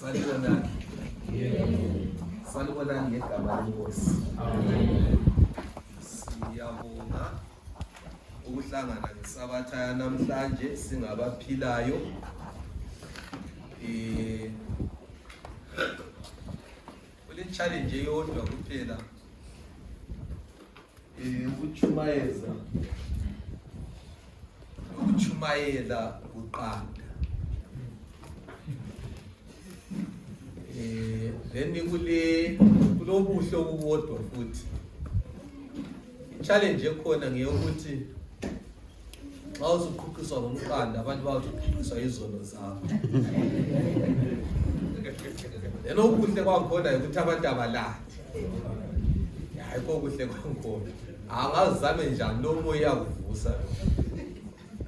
Salibonani. Salibonani ngegama lenkosi. Siyabonga ukuhlangana ngesabatha namhlanje singabaphilayo. Kule challenge eyodwa kuphela. Ukuchumayela kuqanda. Then kulobuhle obubodwa futhi. Challenge ekhona ngeyokuthi xa usuqhuqiswa ngomqanda abantu bawuqhuqiswa izono zabo. Then okuhle kwakhona ukuthi abantu abalandi. Ayikho kuhle kwakhona. Angazame njani lo moya uvusa.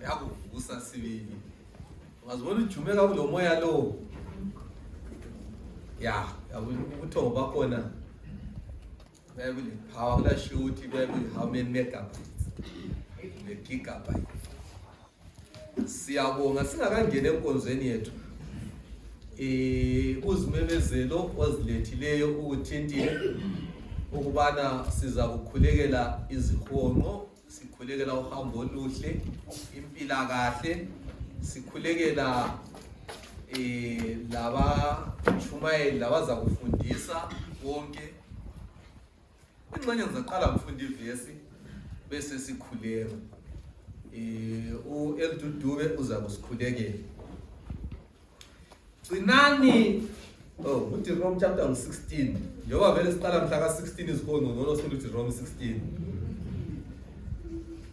Yakuvusa sibili. Ungazibona ujumeka kulo moya lo. Ubuthongo bakhona. Bayabule power la shoot bayabule how many megabytes. Le gigabyte. Siyabonga singakangena enkonzweni yethu. Uzimemezelo ozilethileyo ukuthintile ukubana siza kukhulekela izihonqo, sikhulekela uhambo oluhle, impila kahle, sikhulekela laba chumayeli labaza kufundisa wonke. Ingxenye ngizaqala ngifunda ivesi bese sikhuleka. uEldudube uza kusikhulekela. Gcinani uDeuteronomy chapter 16. Njengoba vele siqala mhla ka-16 izihonqo ngono sifunda uDeuteronomy 16.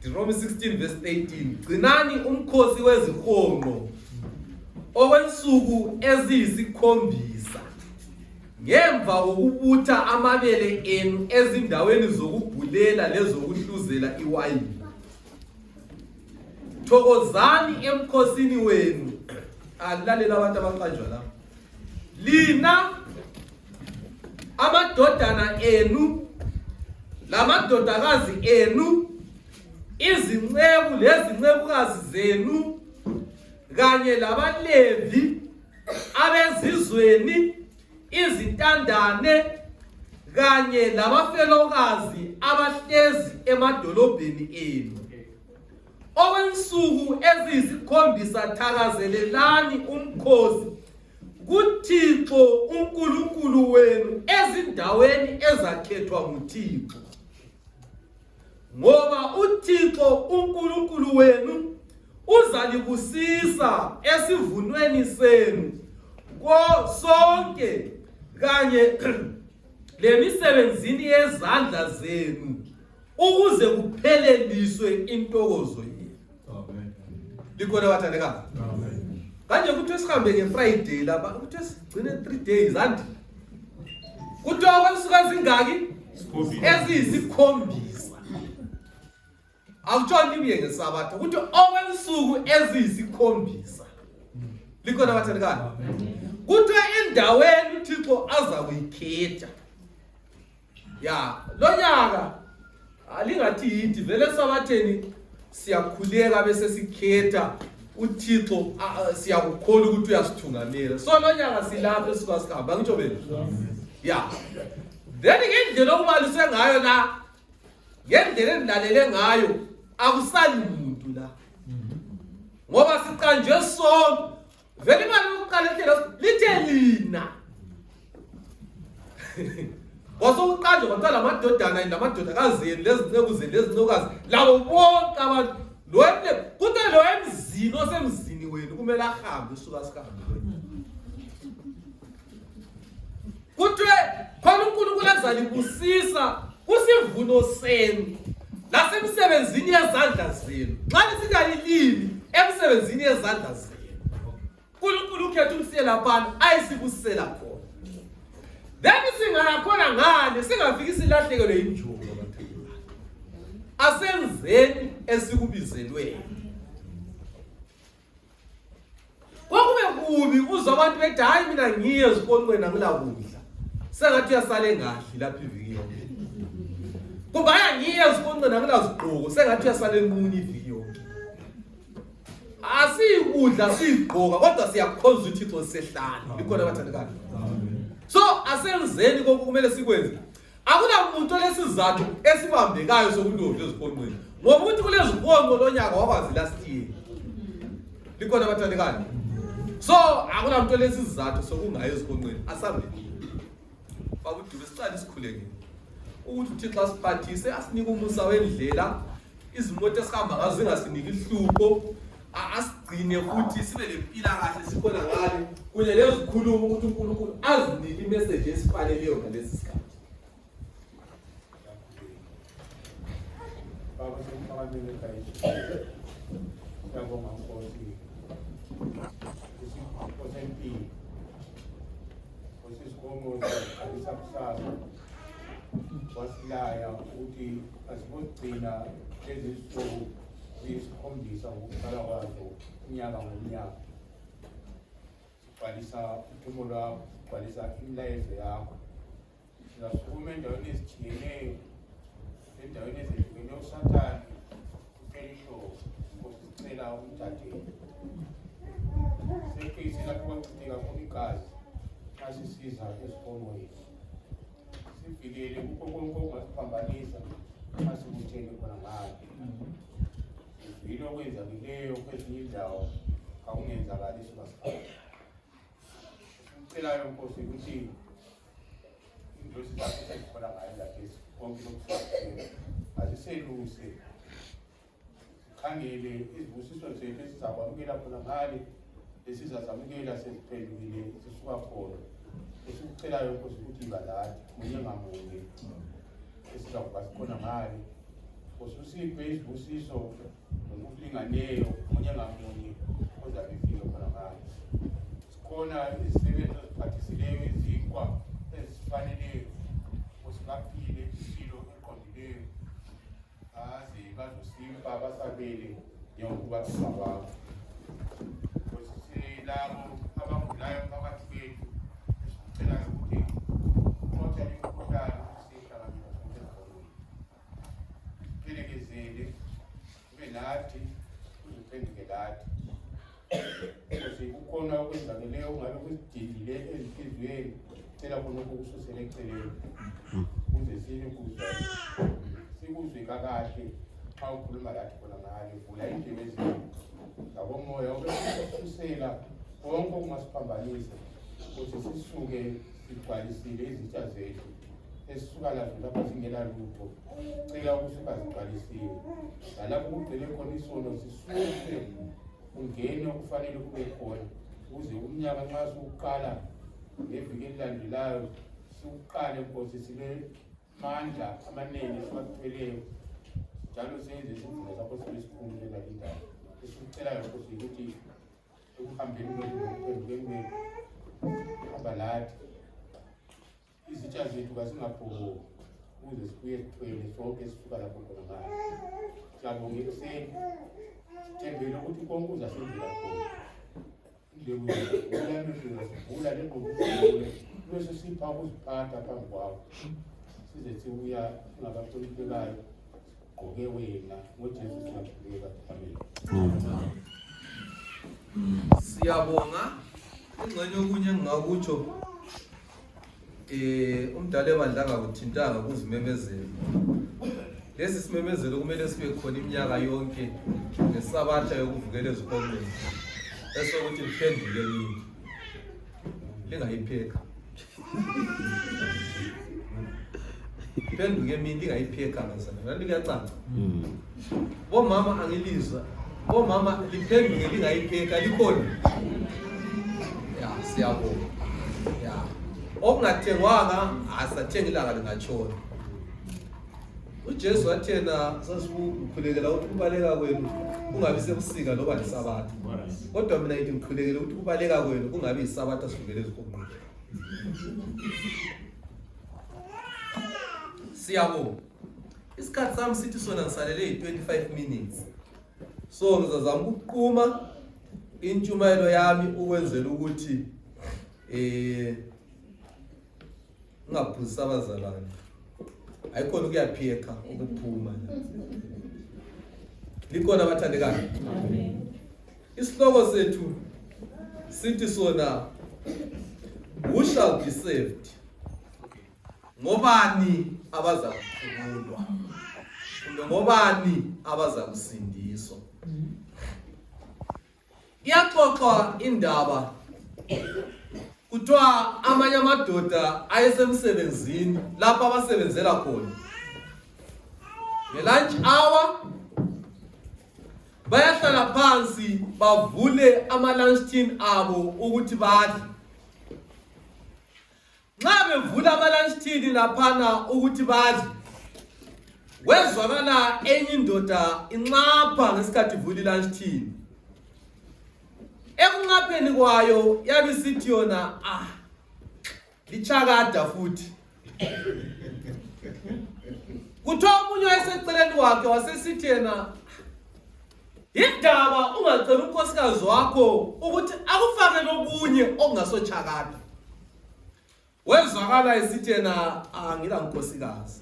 Deuteronomy 16 verse 18. Gcinani umkhosi wezihonqo okwensuku eziyisikhombisa ngemva kokubutha amabele enu ezindaweni zokubhulela lezokuhluzela iwayini. Thokozani emkhosini wenu. Alalela abantu abaqanjwa la. Lina amadodana enu lamadodakazi enu, izinceku lezincekukazi zenu kanye labaLevi abezizweni, izintandane kanye labafelokazi abahlezi emadolobheni enu. Okwensuku eziyisikhombisa thakazelelani umkhosi kuThixo uNkulunkulu wenu ezindaweni ezakhethwa nguThixo. Ngoba uThixo uNkulunkulu wenu uzalibusisa esivunweni senu sonke kanye lemisebenzini yezandla zenu ukuze kupheleliswe intokozo yenu. Amen. Likhona bathandekazi. Amen. Kanje kuthi sihambe ngeFriday lapha kuthi sigcine 3 days andi. Kuthi okwensuku zingaki? Eziyisikhombisa. Awutshoni nibuye ngeSabatha ukuthi okwensuku eziyisikhombisa. Likhona bathandekazi. Kuthi endaweni uThixo aza kuyikhetha. Lo nyaka alingathi yithi vele eSabatheni siyakhuleka bese sikhetha uThixo siyakukholwa ukuthi uyasithungamela. So lo nyaka silapha esikwasikamba ngitsho bene. Then ngendlela okubalise ngayo la, ngendlela endilalele ngayo akusali muntu la. Ngoba siqanjwe sonke vele imali yokuqala endlela lithe lina. Wasokuqanjwa kwaqala amadodana namadodakazi enu lezinceku zenu lezincekokazi labo bonke abantu kuthi lo emzini osemzini wenu kumele ahambe usuka sihambe. Kuthi khona uNkulunkulu azalibusisa kusivuno senu nasemsebenzini yezandla zenu. Xa lisingayilimi emsebenzini yezandla zenu, uNkulunkulu ukhetha umsiye lapha ayisibusela khona. Then singakhona ngane singafiki silahlekelwe injongo bathandekayo. Asenzeni esikubizelwe. Kokube kubi uzwa abantu bethi hayi mina ngiye ezikonqweni angilakudla. Sengathi uyasale ngadli lapha iviki yonke. Kuba haya ngiye ezikonqweni angilazigqoko sengathi uyasale enquni iviki yonke. asikudla sigqoka kodwa siyakhonza uThixo sisehlala. Likhona abathandekayo. So asenzeni konke kumele sikwenze. Akunamuntu lesizathu esibambekayo sokundovula ezikhonqweni. Ngoba uthi kulezi khonqo lonyaka wakwazi last year. Likhona abathandekayo. So akunamuntu lesizathu sokungayo ezikhonqweni. Asambe. Babudume sicela isikhulekile. Ukuthi uThixo asiphathise asinike umusa wendlela. Izimoto esihamba ngazo zingasiniki ihlupho. Asigcine futhi sibe lempilakahle sikhona ngale. Kunye lezikhuluma ukuthi uNkulunkulu azinike imessage esifaneleyo ngalesi sikhathi. Baba semphakamiseni ekhaya. Siyabonga Nkosi. Isipho sempilo. Nkosi Sikhongo siqalisa kusasa. Wasilaya ukuthi asibogcina lezi zinsuku ziyisikhombisa ngokuqala kwazo unyaka ngonyaka. Sibhalisa udumo lwakho, sibhalisa imilayezo yakho. Siyasukuma endaweni ezithiyeneyo. Endaweni ezehlukeneyo uSathane uPelisho usicela umthatheni. Sekuyise lapho kwachitheka khona igazi asisiza esikhonweni. Sifikele kukho konke okungasiphambanisa asikuthele khona ngayo. Yilo okwenzakileyo kwezinye indawo akungenzakali sibasikhathi. Sicelayo Nkosi ukuthi indlozi zakho esikhona ngayo lapha konke lokusakhela asiseluse sikhangele izibusiso zethu esizakwamukela khona ngale lesizazamukela seziphendukile sisuka khona. Esikucelayo Nkosi ukuthi ibalathi munye ngamunye esizakuba sikhona ngale. Nkosi usiphe izibusiso ngokulinganeyo munye ngamunye ozabe efike khona ngale. Sikhona izisebenzi eziphathisileyo izinkwa ezifaneleyo baphile impilo eqondileyo aze bazosimpa basabele njengokuba kuba kwakho. Silabo abagulayo phakathi kwethu esicelayo ukuthi uqotha imikhuhlane esihlanganyela sonke ezibonweni. Siphelekezele kube nathi uziphenduke lathi. Nkosi kukhona okwenzakeleyo ungabe kusidilile ezinhliziyweni cela khonokho kususele eceleni. Ukuze sikuzwe kakahle xa ukhuluma lathi khona ngale. Vula indebe zethu ngabomoya obesusela konke okungasiphambanisa ukuthi sisuke sigcwalisile izitsha zethu esisuka lazo lapha zingela lutho. Cela ukusuka zigcwalisiwe nalapho kugcwele khona isono sisuse ungene okufanele kube khona ukuze umnyaka nxa siwuqala ngeviki elilandelayo siwuqale Nkosi sile mandla amanene siwathweleyo njalo senze isidingo sakho sibe siphumelela indawo. Esikucelayo Nkosi ukuthi ekuhambeni kwethu nokuphendukeni kwethu hamba lathi. Izitsha zethu kasingabhoko ukuze sibuye sithwele sonke sisuka lapho khona ngayo. Siyabonga ekuseni sithembele ukuthi konke uzasenzela khona. Indlebe uyasivula lengqondo bese sipha ukuziphatha phambi kwakho. Size sibuya singabahloniphekayo gqoke wena ngoJesu siyakhuleka. Amen. Siyabonga. Ingxenye okunye engingakutsho umdala ebandla angakuthintanga kuzimemezelo. Lesi simemezelo kumele sibe khona iminyaka yonke ngesabatha yokuvukela ezikhonqweni. Esokuthi liphendule nini lingayipheka. Liphenduke emini lingayipheka ngazana. Kanti kuyacaca. Bomama angilizwa. Bomama liphenduke lingayipheka likhona. Ya siyabonga. Ya. Okungathengwanga asathenga ilanga lingatshona. uJesu wathena sasikhulekela ukuthi kubaleka kwenu kungabi sebusika loba lisabatha. Kodwa mina ngithi ngikhulekela ukuthi kubaleka kwenu kungabi isabatha sivukele ezikhonqweni. Siyabonga. Isikhathi sami sithi sona ngisalele 25 minutes. So ngizazama ukuqhuma intshumayelo yami ukwenzela ukuthi ungaphuzisa abazalwane. Ayikhona ukuyapheka ukuphuma. Likhona abathandekayo. Amen. Isihloko sethu sithi sona, who shall be saved? Ngobani abaza kuphulwa? Kumbe ngobani abaza kusindiswa? Iyaxoxwa indaba kuthiwa amanye amadoda ayesemsebenzini lapha abasebenzela khona. Nge-lunch hour bayahlala phansi bavule ama-lunch tin abo ukuthi badle. Nxa bevula ama-lunch tin laphana ukuthi badle, wezwakala enye indoda inxapha ngesikhathi ivula i-lunch tin. Ekunqapheni kwayo yabe isithi yona, lichakada futhi. Kuthiwa omunye wayeseceleni kwakhe wasesithi yena, indaba ungacela unkosikazi wakho ukuthi akufake lokunye okungasochakada. Wezwakala esithi yena, ngila nkosikazi.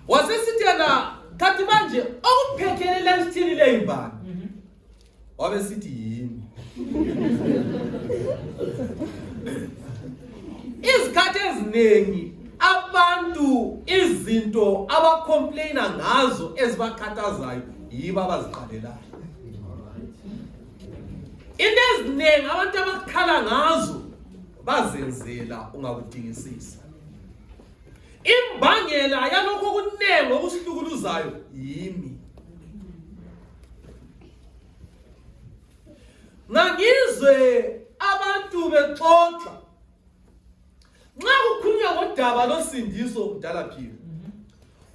Wasesithi yena, kanti manje okuphekele lunch tin le imbani? Wabe sithi yini? Izikhathi eziningi abantu izinto abacomplaina ngazo ezibakhathazayo yibo abaziqalelayo. Into eziningi abantu abakhala ngazo bazenzela ungakudingisisa. Imbangela yalokho okunengi okusihlukuluzayo yimi. Ngangizwe abantu bexoxa nxa kukhulunywa ngodaba losindiso kudala phila.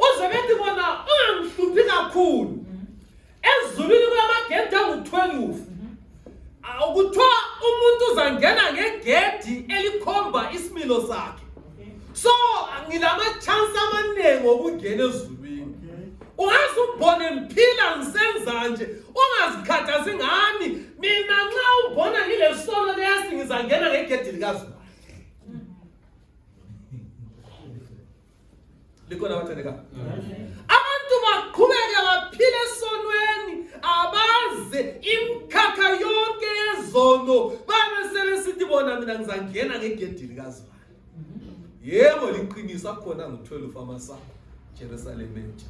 Uze bethi bona ungangihluphi kakhulu. Ezulwini kulamagedi angu-12. Kuthiwa umuntu uzangena ngegedi elikhomba isimilo sakhe. So ngilama-chance amaningi okungena ezulwini. Ungaze ubone mphila ngisenza nje, ungazikhathazi ngami. Mina nxa ubona ngilesono leyasi ngizangena ngegedi likazulu. Likhona bathandeka. Abantu baqhubeke baphile esonweni, abaze imkhakha yonke yezono, babe sebesithi bona mina ngizangena ngegedi likazulu. Yebo liqinisa khona ngo-12 amasango Jerusalem entsha.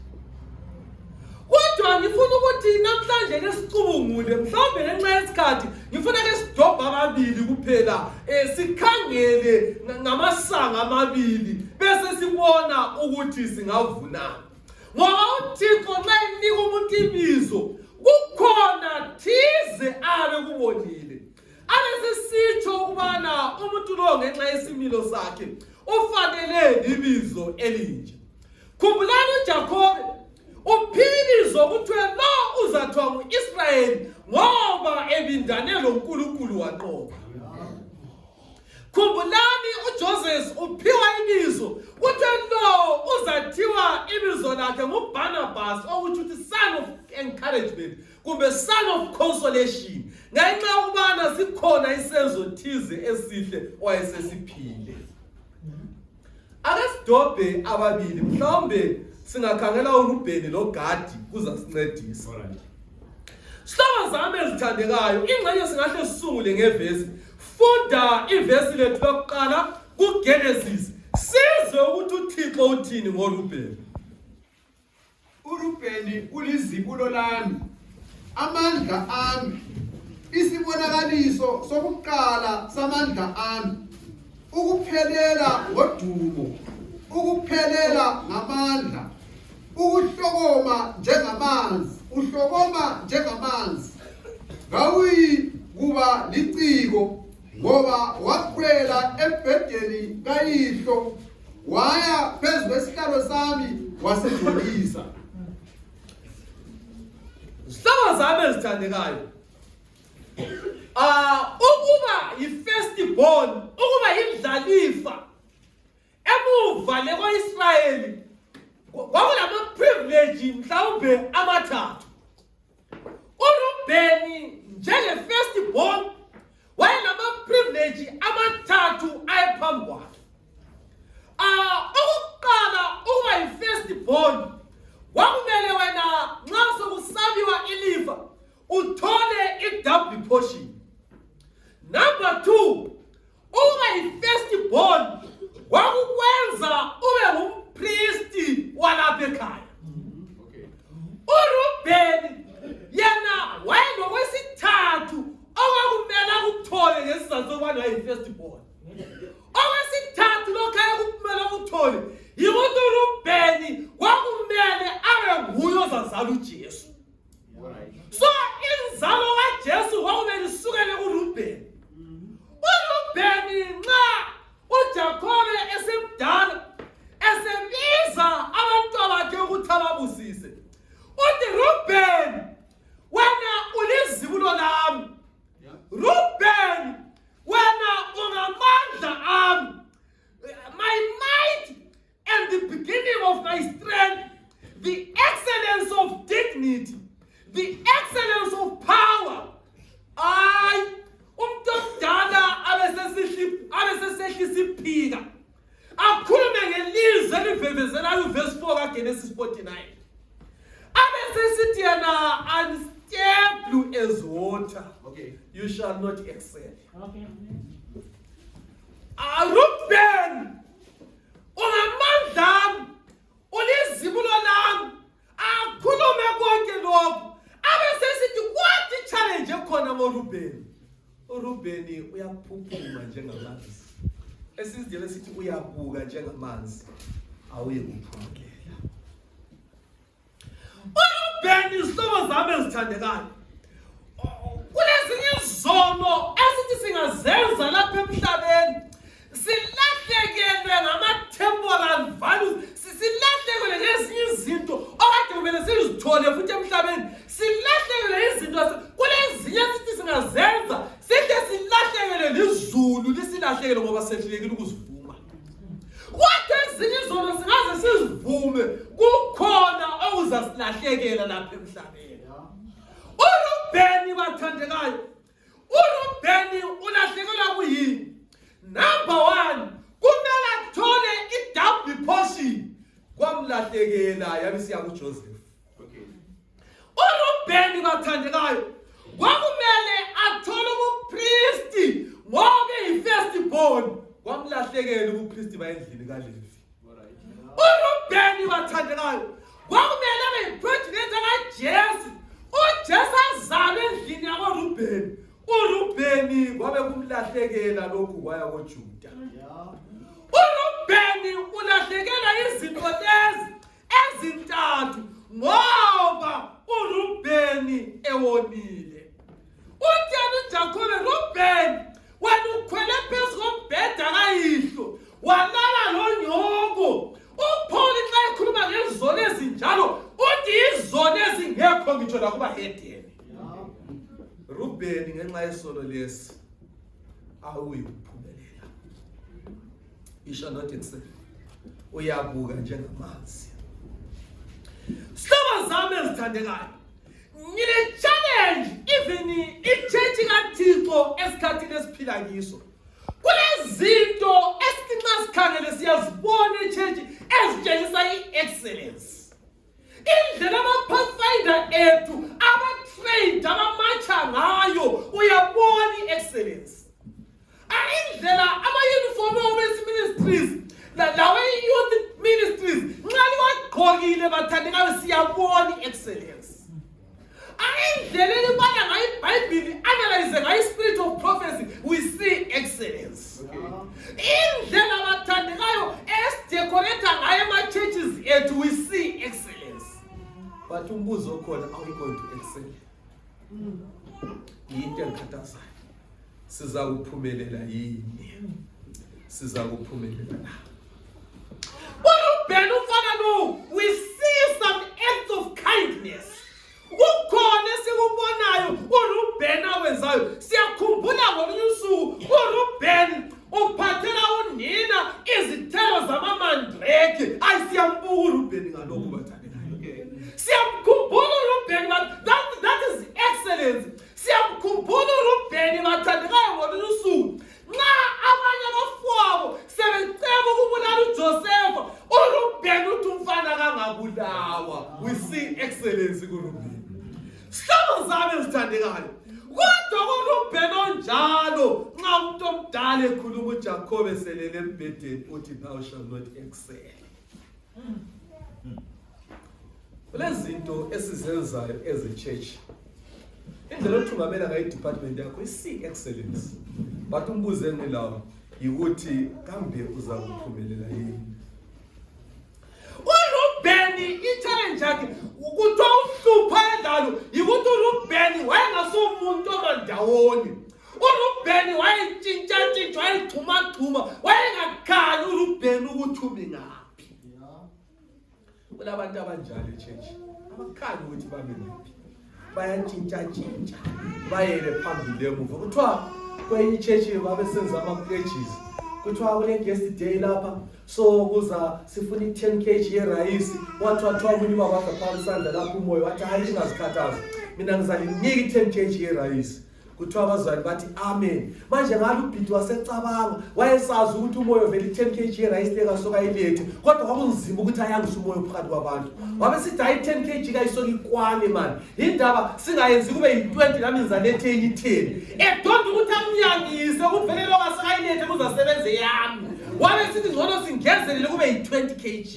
Kodwa ngifuna ukuthi namhlanje lesicubungule mhlawumbe ngenxa yesikhathi ngifuna ke sidobha ababili kuphela sikhangele ngamasanga amabili bese sibona ukuthi singavunana. Ngoba uThixo nxa enika umuntu ibizo kukhona thize abe kubonile. Abesesitsho ukubana umuntu lo ngenxa yesimilo sakhe ufanele ibizo elinje. Khumbulani uJakobe uphilizo kuthiwe lo uzathiwa ngu-Israyeli ngoba ebindane loNkulunkulu waqoba. Khumbulani uJoseph uphiwa ibizo kuthiwe lo uzathiwa ibizo lakhe nguBarnabas, okuthi uthi son of encouragement kumbe son of consolation, ngenxa yokubana sikhona isenzo thize esihle owayesesiphile. Ake sidobhe ababili, mhlawumbe singakhangela uRubheni loGadi kuzasincedisa. Sihlobo zami ezithandekayo, ingxenye singahle sisungule ngevesi. Funda ivesi lethu lokuqala kuGenesis, sizwe ukuthi uThixo uthini ngoRubheni. uRubheni ulizibulo lami, amandla ami, isibonakaliso sokuqala samandla ami, ukuphelela ngodumo, ukuphelela ngamandla, ukuhlokoma njengamanzi, uhlokoma njengamanzi. Ngawuyi kuba liciko ngoba wakhwela embhedeni kayihlo, waya phezu kwesihlalo sami wasejolisa. Sihlobo zami ezithandekayo, ukuba yi-firstborn, ukuba yindlalifa emuva leko-Israyeli kwakulama-privilege mhlawumbe amathathu. uRubheni njenge-firstborn wayenama-privilege amathathu ayephambi kwakhe. Okokuqala, ukuba yi-firstborn kwakumele wena nxa sokusabiwa ilifa uthole uRubheni yena wayengokwesithathu okwakumele akuthole ngesizathu sokubana wayi-first born. Okwesithathu lokho ayekumele akuthole yikuthi uRubheni kwakumele abe nguye ozazala uJesu. So inzalo kaJesu kwakumele isukele kuRubheni. uRubheni nxa uJakobe esemdala esebiza abantu bakhe ukuthi ababusise, uthi Rubheni wena ulizibulo lami, Rubheni wena ungamandla ami, my might and the beginning of my strength, the excellence of dignity, the excellence of power. Ay, umuntu omdala abesesehlisa iphika akhulume ngelizwi elivevezelayo verse 4 kaGenesis 49. Abesesithi yena unstable as water, Okay. you shall not excel. Okay. Rubheni ungamandla ami, ulizibulo lami, akhulume konke lokho. Abesesithi what challenge ekhona ngoRubheni? uRubheni uyaphuphuma njengamanzi. Esizidele sithi uyabuka njengamanzi, awuye kuphumelela. uRubheni isihlobo zami ezithandekayo, kulezinye izono esithi singazenza lapha emhlabeni, silahlekelwe ngama-temporal values, silahlekelwe ngezinye izinto okade kumele sizithole futhi emhlabeni, silahlekelwe izinto kulezinye sithi singazenza, sihle silahlekelwe lizulu lisilahlekele ngoba sehlulekile ukuzivuma. Kodwa ezinye izono singaze sizivume, kukhona okuzasilahlekela lapha emhlabeni. uRubheni bathandekayo, uRubheni ulahlekelwa kuyini? Number 1, kumele athole i-double portion. Kwamlahlekela yabe siya kuJoseph. Okay. uRubheni bathandekayo, kwakumele athole ubupristi ngoba yi-first born. Kwamlahlekela ubupristi bayendlini kaLevi. uRubheni bathandekayo, kwakumele abe yi-progenitor kaJesu. uJesu azalwe endlini yakwaRubheni. uRubheni kwabe kumlahlekela lokhu kwaya koJuda. uRubheni ulahlekelwa izinto lezi ezintathu ngoba uRubheni ewonile. Utheni uJakobe, Rubheni wena ukhwele phezu kombheda kayihlo walala lonyoko. uPaul xa ekhuluma ngezono ezinjalo uthi izono ezingekho ngitsho nakuba hedeni. Rubheni ngenxa yesono lesi awuyi kuphumelela. You shall not excel. Uyabuka njengamanzi. Sihlobo zami ezithandekayo, ngine challenge even ichurch kaThixo esikhathini esiphila kiso. Kulezinto esithi nxa sikhangele siyazibona ichurch ezitshengisa i-excellence. Indlela ama-pathfinder ethu aba-trained abamatsha ngayo uyabona i-excellence. Indlela ama-uniform women's ministries lawe-youth ministries nxa liwagqokile bathandekayo siyabona i-excellence. Indlela elibala ngayo iBhayibhili analyze ngayo i-spirit of prophecy, we see excellence. Indlela bathandekayo esidecorate ngayo ama-churches ethu, we see excellence. But umbuzo khona, are we going to excel? Yinto engikhathazayo. Siza kuphumelela yini? Siza kuphumelela na? uRubheni ufana lo, we see some acts of kindness. Kukhona esikubonayo uRubheni awenzayo. Siyakhumbula ngolunye usuku uRubheni uphathela unina izithelo zamamandrake. Siyambuka uRubheni ngalokho bathandekayo. Siyamkhumbula uRubheni, that is excellence. Siyamkhumbula uRubheni bathandekayo ngolunye usuku nxa abanye abafowabo sebeceba ukubulala uJosepha, uRubheni uthi umfana kangabulawa. We see excellence kuRubheni. Sihlobo zami ezithandekayo, kodwa uRubheni onjalo nxa umuntu omdala ekhuluma uJakobe eselele embhedeni uthi thou shall not excel. Lezinto esizenzayo as a church. Indlela othungamela ngayo department yakho seek excellence. But umbuzo engilawo ukuthi kambe uza kuphumelela yini? uRubeni i-challenge yakhe ukuthi uhlupha endalo yikuthi uRubeni wayengasomuntu omandawoni. uRubeni wayetshintsha wayexhuma wayengakhali uRubeni ukuthi ube ngaphi. Kulabantu abanjalo e-church abakhali ukuthi babe ngaphi. Bayatshintsha bayele phambili emuva. Kuthiwa kwenye i-church babe senza ama-pledges. Kuthiwa kule guest day lapha so kuza sifuna i-10 kg yerayisi. Wathiwa munye babaka phansi isandla lapho umoya wathi hayi ingazikhathazi. Mina ngizalinika i-10 kg yerayisi. Kuthiwa abazali bathi amen. Manje ngabe uBhidi wasecabanga wayesazi ukuthi umoya vele i-10 kg yerayisi lekasoka ilethe. Kodwa kwakunzima ukuthi ayangise umoya phakathi kwabantu. Wabe sithi hayi 10 kg kayisoka ikwane man. Indaba singayenzi kube yi20 nami ngizalethe enye i10. Don't ukuthi amnyangise ukuthi vele lo kasakayilethe kuzasebenze yami. Wabe sithi ngcono singenzelele kube yi20 kg.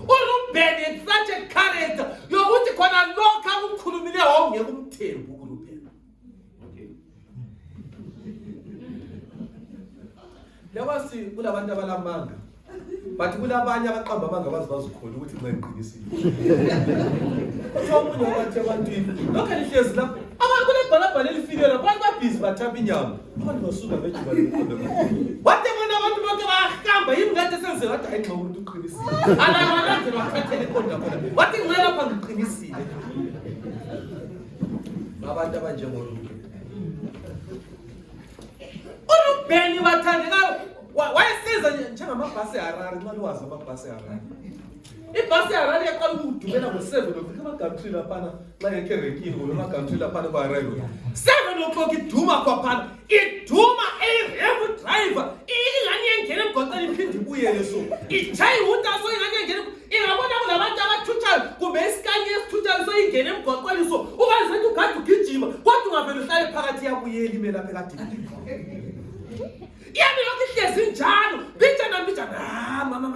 uRubeni such a character yokuthi khona lokho akukhulumile wongeke umthembu uRubeni. Lawasi kulabantu abalamanga. But kulabanye abaqamba amanga bazikhola ukuthi nxa ngiqinisile. Somunye wathi abantu lokho lihlezi lapho. Abantu kulebhalabhala elifile lapho babhizi bathapha inyama. Abantu basuka bejuba lekhona. Wathi bona abantu bonke bayahamba yimngade senze wathi hayi nxa umuntu uqinisile. Alakade bakhathele khona khona. Wathi ngicela lapha ngiqinisile. Abantu abanjengoRubeni. uRubeni bathandekayo wayesiza njengamabhasi eHarare nxa liwazi amabhasi eHarare. Ibhasi eHarare yaqala ukudumela ngo7 o'clock amagantri laphana nxa ngekhe renkini ngoba amagantri laphana kwa-arrival. 7 o'clock iduma kwaphana. Iduma erevu driver ingane yengene emgwaqeni iphinde ibuyele so. Ijayi utaso ingane yengene ingabona kulabantu abathuthayo kumbe isikanye esithuthayo so ingene emgwaqeni so ukwazi ukuthi ugade ugijima kodwa ungavele uhlale phakathi yabuyela ime lapha ekade. Yami lokho ihlezi njalo bijana mama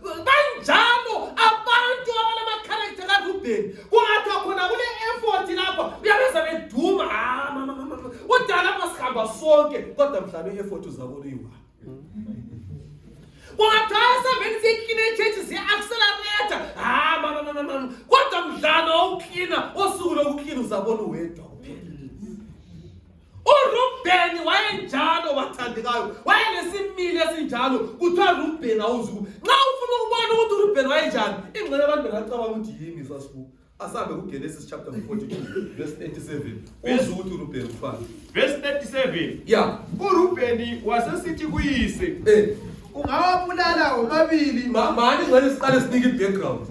banjalo abantu abanama-character kaRubeni kungathiwa khona kule effort lapha uyabeza beduma mama udala lapha sihamba sonke kodwa mhlawumbe i-effort uzabona uyiwa. Kungathiwa esambeni siyeklina i-church siya-accelerator mama kodwa mdlalo wawuklina osuku lokuklina uzabona uwedwa kuphela. uRubeni wayenjalo bathandekayo wayenesimilo esinjalo kuthiwa uRubeni awuzuku. Nxa ufuna ukubona ukuthi uRubeni wayenjani ingxenye abantu bengacabanga ukuthi yini sasibu asabe kuGenesis chapter 42 verse 87 uzwe ukuthi uRubeni uthwani. Verse 37. Yeah. uRubeni wasesithi kuyise ungawabulala omabili mani ngale siqale sinike i-background.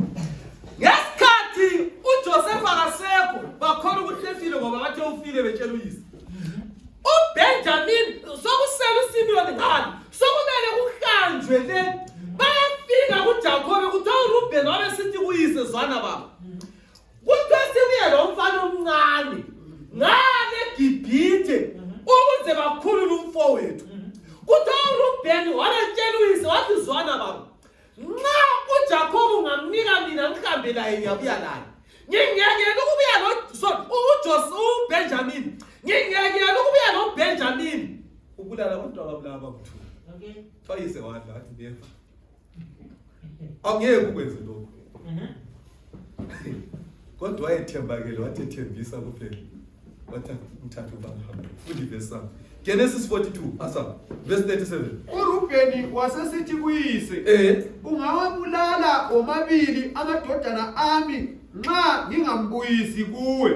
Ngesikhathi uJoseph akasekho bakhona ukuthi efile ngoba bathe ufile betshela uyise. uBenjamin sokusela uSimiyoni ngani sokumele kuhlanjwe le bayafika kuJakobe kuthiwa uRubeni wabesithi kuyise zwana baba kuthiwa sibuye lo mfana omncane ngale eGibhithe ukuze bakhulule umfowethu. Kuthiwa uRubeni waletshela uyise wathi zwana baba nxa uJakobe ungamnika mina ngihambe laye ngiyabuya laye. Ngingekela ukubuya uBenjamin ngingekela ukubuya noBenjamin ubulala umntwana wami laba mthu. Fayise wadla athi ndefa. Angeke ukwenze lokho. Kodwa wayethembakele wathi ethembisa kuphela. Wathi mthathu bangahamba. Futhi verse Genesis 42 asa verse 37. uRubeni wasesithi kuyise ungawabulala omabili amadodana ami nxa ngingambuyisi kuwe.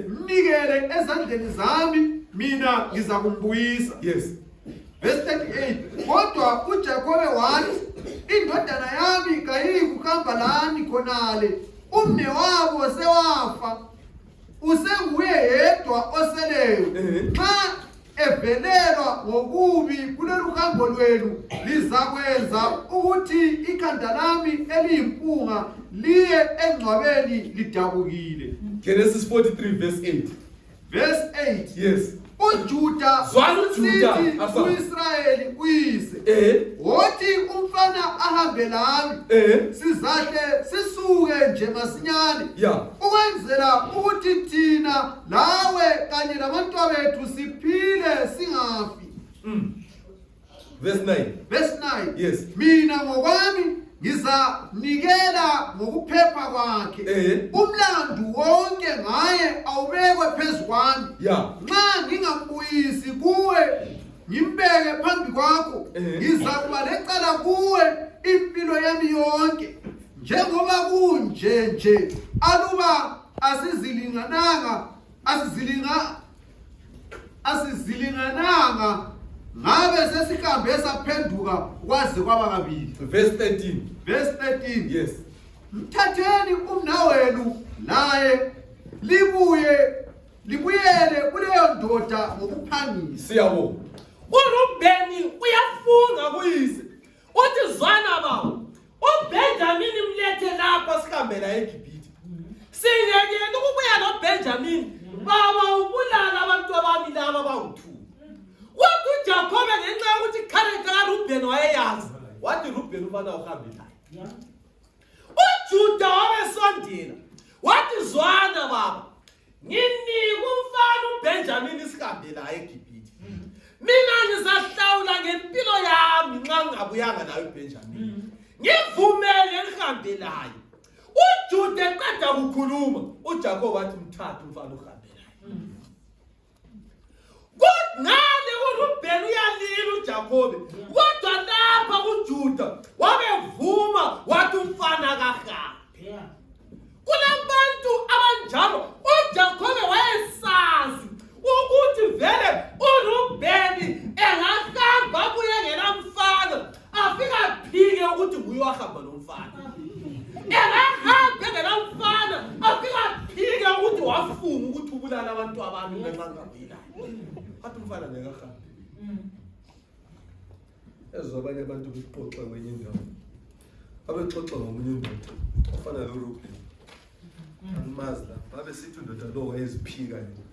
Mnikele ezandleni zami mina ngizakumbuyisa. Yes. Verse 38. Kodwa uJakobe wathi indodana yami kayiyi kuhamba lami khonale umnewabo sewafa usenguye yedwa oseleyo. Nxa evelelwa ngokubi kulolu hambo lwenu lizakwenza ukuthi ikhanda lami eliyimpunga liye engcwabeni lidabukile. Genesis 43 verse 8. Verse 8. Yes. uJuda Zwana uJuda, usithi asa. uIsrayeli uyise wothi umfana ahambe lami sizahle sisuke nje masinyane Yeah. ukwenzela ukuthi thina lawe kanye nabantwabethu siphile singafi. Verse 9. Verse 9. Yes. Mina ngokwami ngizanikela ngokuphepha kwakhe. Umlandu wonke ngaye awubekwe phezu kwami. Yeah. Nxa ngingambuyisi kuwe ngimbeke phambi kwakho ngizakuba lecala kuwe impilo yami yonke. Njengoba kunje nje aluba asizilingananga ngabe sesihambe saphenduka kwaze kwaba kabili. Verse 13. Verse 13. Yes. Mthatheni umnawenu naye libuyele kuleyo ndoda ngokuphangisa. Siyabonga. uRubeni uyafunga kuyise. Uthi zwana bawo. uBenjamin mlethe lapha Sihambe la eGibhithe. singekeni ukubuya noBenjamin baba ubulala abantu abami laba bawu2. Wathi uJakobe ngenxa yokuthi character kaRubeni wayeyazi. Wathi Reuben ufana uhambe naye. uJuda wabesondela wathi zwana baba nginika umfana uBenjamin Sihambe la eGibhithe. mina ngizahlawula ngempilo yami nxa ngingabuyanga naye uBenjamin. Ngivumele ngihambe naye. uJuda eqeda ukukhuluma uJakobe wathi mthathe umfana uhambe naye. ngale uRubeni uyalila uJakobe kodwa lapha uJuda wabevuma wathi umfana kahambe. Kulabantu abanjalo uJakobe wayesazi ukuthi vele uRubeni engahamba kuye ngenamfana afika phike ukuthi nguye wahamba nomfana. Engahamba ngenamfana afika phike ukuthi wafunga ukuthi ubulala abantu abami ngenxa ngabuyela. Wathi umfana ngekahambe. Ezobanye abantu bexoxa kwenye indawo. Abexoxa ngomunye indoda ofana noReuben. Angimazi la. Babe sithi indoda lo wayeziphika yena.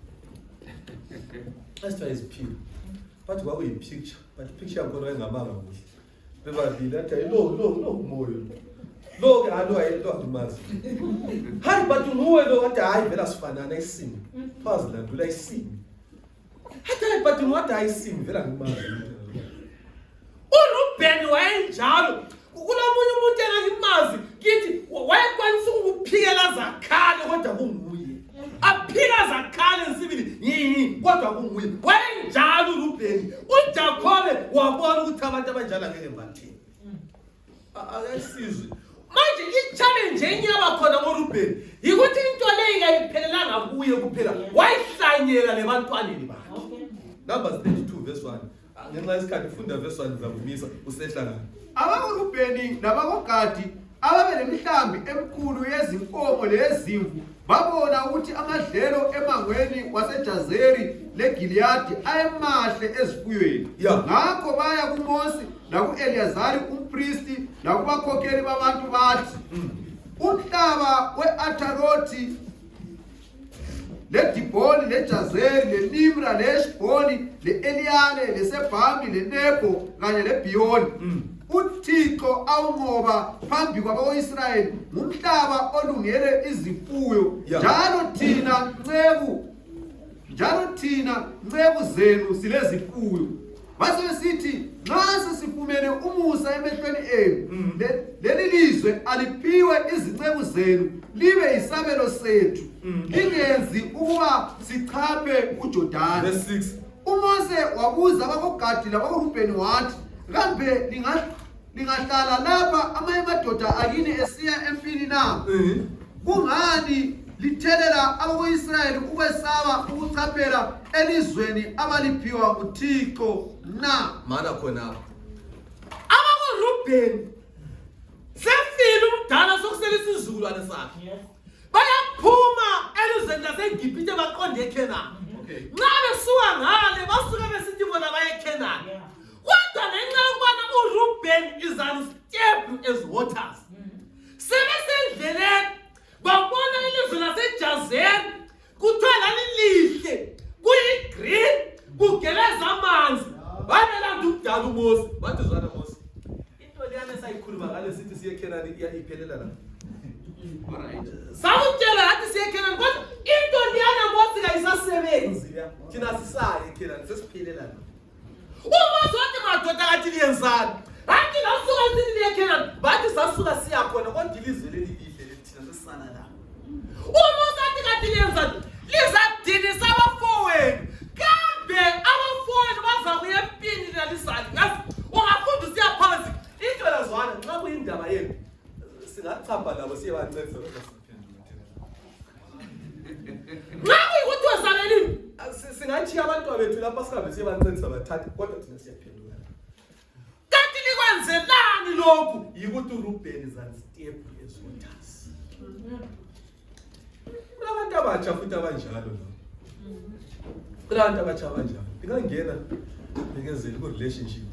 Asithiwa iziphika. Bathi kwakuyipicture, but picture yakhona wayengamanga kuhle. Bebabili athi lo umoya. Lo ke alo ayelo angimazi. Hayi but nguwe lo kade hayi vela sifanana isimo. Phazi la ndula isimo. Hayi but ngoda ayisimo vela ngimazi. uRubeni wayenjalo. Kunomunye umuntu engakimazi kithi wayekwanisa ukuphikela zakhale kodwa kunguye. Aphika zakhale nsibili kodwa kunguye. Wayenjalo uRubeni. uJakobe wabona ukuthi abantu abanjalo ngeke bathini. Ayisizwe. Manje i-challenge enyaba khona ngoRubeni yikuthi into le ingayiphelelanga kuye kuphela wayihlanyela lebantwaneni bakhe. Numbers 32 verse 1. Ngenxa yesikhathi funda verse 1 ngizakubisa usehlangana. AbakoRubeni nabakoGadi ababelemihlambi emikhulu yezinkomo lezimvu babona ukuthi amadlelo emangweni waseJazeri leGiliyadi ayemahle ezifuyweni. Ngakho baya kuMosi naku-Eliyazari umpristi nakubakhokheli babantu bathi umhlaba we-Atharothi leDibhoni leJazeri leNimra leHeshbhoni le-Eliyale leSebhami leNebho kanye leBhiyoni uThixo awunqoba phambi kwabako-Israyeli ngumhlaba olungele izifuyo. Njalo thina nceku zenu silezifuyo. Base besithi nxa sesifumene umusa emehlweni enu leli lizwe aliphiwe izinceku zenu libe yisabelo sethu. Lingenzi ukuba sichaphe uJordani. Verse 6. uMose wabuza abakoGadi labakoRubeni wathi kambe lingahlala lapha amanye amadoda akini esiya empini na? Kungani lithelela abako-Israyeli ukwesaba ukuchaphela elizweni abaliphiwa uThixo na? Mana khona. AbakoRubeni sefile umdala sokusela isizukulwane sakhe. Bayaphuma elizweni laseGibhithe baqonde eKhenani. Nxa besuka ngale basuke besithi bona baye eKhenani. Kodwa ngenxa yokubana uRubeni is unstable as waters. Sebesendleleni babona ilizwe laseJazeri kuthiwa lalilihle kuyi-green Sakutshela lathi siye eKenani kodwa into liyana Mose kayisasebenzi ya. Thina sisaye eKenani sesiphilela la. UMose wathi madoda kathi liyenzani? Hathi lasuka sithi liye eKenani, bathi sasuka siya khona kodwa ilizwe leli lihle thina sesisala la. UMose wathi kathi liyenzani? Lizadinisa abafowenu. Kambe abafowenu bazakuya empini lalisali. Ngazi ungafunda usiya phansi. Into lazwana nxa kuyindaba yenu. Singachamba nabo siyebancedisa kodwa siphendula thina. Nxa kuyikuthi wasabelini singachiya abantwana bethu lapha sihambe siyebancedisa bathathe kodwa thina siyaphendula. Kanti likwenzelani lokhu? Yikuthi uRubheni zanstep ezothasi. Kunabantu abatsha futhi abanjalo lo. Kunabantu abatsha abanjalo. Ngingangena ngikezeli ku relationship.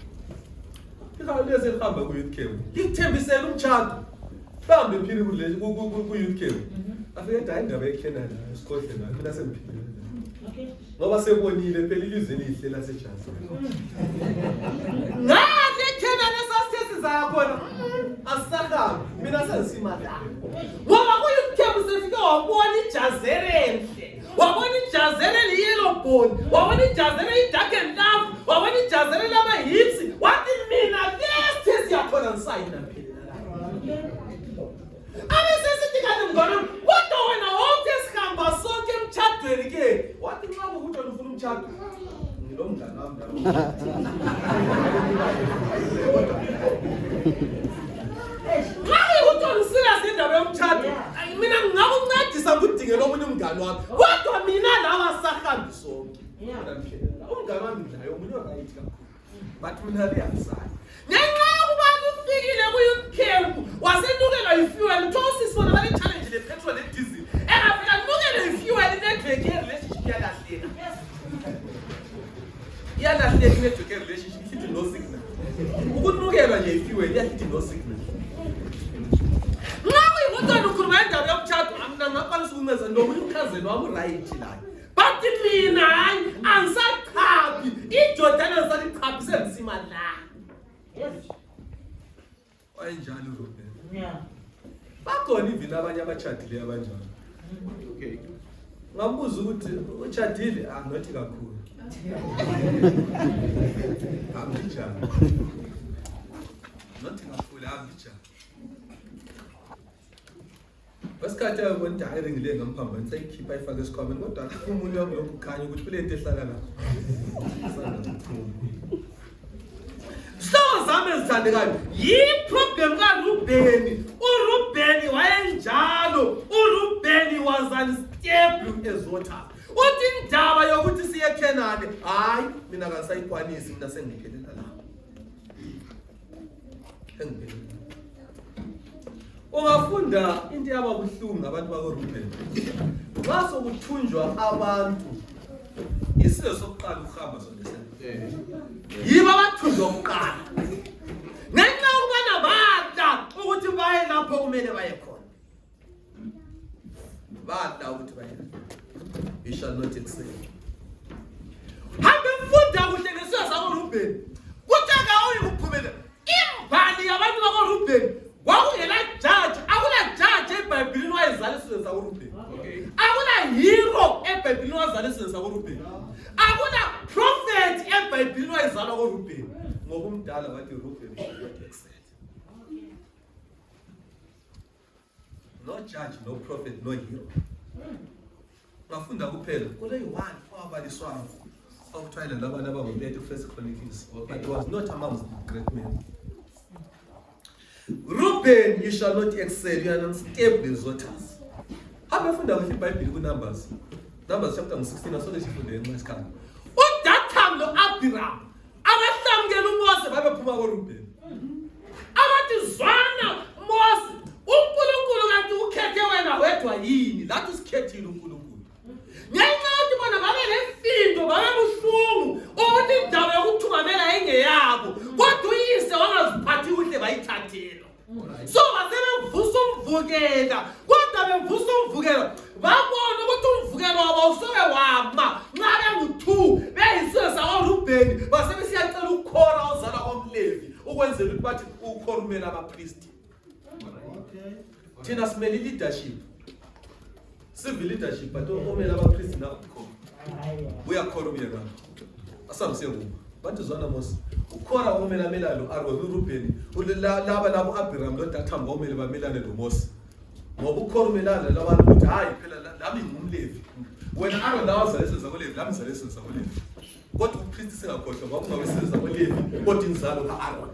Lezi ehamba ku youth camp. Likuthembisela umtshado. Bahambe phili ku youth camp. Afike dayi indaba eKenani esikhohle nayo mina semphile. Okay. Ngoba sebonile phela ilizwe lihle laseJazi. Ngathi eKenani esasithe sizakhona. Asisahambi mina sengisimali. Ngoba ku youth camp sefike wabona iJazere enhle. Wabona iJazere yellow bone. Wabona iJazere dark and love. Wabona iJazere lama hips. Wathi mina lesi siyakhona ngisayina phela la. Abesesithi kanti mngane kodwa wena wonke sihamba sonke emtshadweni ke. Wathi nxa ukuthi wena ufuna umtshado. Ngilomngane wami la. Ngabe ukuthi usirious indaba yomtshado. Mina ngingakuncedisa ngudingela omunye umngane wami. Kodwa mina lawa sahambi sonke. Umngane wami nayo umunye right kakhulu. But mina liyasayi. Ngenxa yokuba ufikile ku youth camp wasenukelwa ifuel tosisi bona bale challenge le petrol le diesel. Engafika nukelwa ifuel network ye relationship yalahleka. Yalahleka network ye relationship ithi no signal. Ukunukelwa nje ifuel yathi no signal. Ngawe ngotona ukhuluma indaba yomtshado amna ngaqalisa ukunceza nomunye umkhazeni wami right la. But mina hayi angisaqhapi iJordani lisaliqhapi semsima la. Yes. Wayinjalo uRubheni. Yeah. Bakhona ivini abanye abachadile abanjalo. Okay. Ngambuza ukuthi uchadile angathi kakhulu. Angijani. Nathi kakhulu angijani. Basikhathi yabona hayi ngile ngamphamba ngisayikhipha ifake esikhwameni kodwa umuntu wami lokukhanya ukuthi kule nto ehlala la. So zami ezithandekayo yi-problem kaRubheni. uRubheni wayenjalo. uRubheni was unstable ezotha. Uthi indaba yokuthi siye eKenani hayi mina ngasayikwanisi mina sengiphelela la. Engiphelela. Ungafunda into yababuhlungu ngabantu bakoRubheni. Xa sokuthunjwa abantu isizwe sokuqala ukuhamba sonke sento. Yibo abathunjwa ukuqala. Ngenxa ukubana bada ukuthi baye lapho kumele baye khona. Bada ukuthi baye. You shall not excel. Hambe mfunda kuhle ngesizwe sakoRubheni. Kutaka uyikuphumelela. Imbali yabantu bakoRubheni kwakungela judge, akula judge eBhayibhelini wayezala isizwe sakoRubheni. Okay. Akula hero eBhayibhelini wazala isizwe sakoRubheni. Akula prophet eBhayibhelini wayezala koRubheni. Ngoba umdala wathi uRubheni shall not excel. No judge, no prophet, no hero. Ngafunda kuphela kule one owabaliswayo okuthiwa labantu abangu-30 First Chronicles, but it was not amongst the great men. Reuben, you shall not excel, you are unstable as waters. Habe funda kuhle iBhayibheli kuNumbers. Numbers chapter 16 asole sifunde eMasikhala. uDathani noAbiram abahlamukela uMose babephuma koRubheni. Abathi zwana Mose, uNkulunkulu kanti ukhethe wena wedwa yini? Lathi usikhethile uNkulunkulu. Ngenxa yokuthi bona babe lefindo babebuhlungu ukuthi indaba yokuthungamela ingeyabo. Kodwa uyise wangaziphathi kuhle bayithathela. So basebevusa umvukela. Kodwa bevusa umvukela babona ukuthi umvukela wabo usoke wama. Nxa bengu-2 beyisizwe sakoRubheni basebesiyacela uKhora ozala komLevi ukwenzela ukuthi bathi uKhora umele abapristi. Thina simele leadership. civil leadership but omele abapriest now uyakhona umyeka asambise kuba bathi zwana mos ukhona omele amela lo Aaron uRuben laba labo Abraham lo Dathan omele bamelane lo Moses ngoba ukhona umelana labantu ukuthi hayi phela lami ngumlevi wena Aaron lawaza lesenza kolevi lami zalesenza kolevi kodwa upriest singakhohlwa kwakungabesenza kolevi kodwa inzalo kaAaron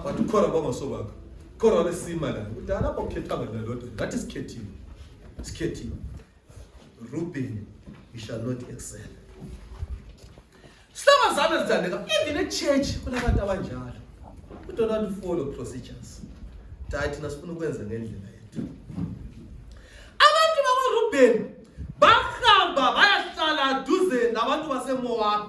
but ukhona bangasobakho khona wabesima la ukuthi lapho kukhethanga nalodwa ngathi sikhethiwe Reuben we shall not excel. Sihloko zami ezithandeka even e-church kunabantu abanjalo who do not follow procedures. Hayi thina sifuna ukwenza ngendlela yethu. Abantu bakwaReuben bahamba bayahlala duze nabantu baseMoab.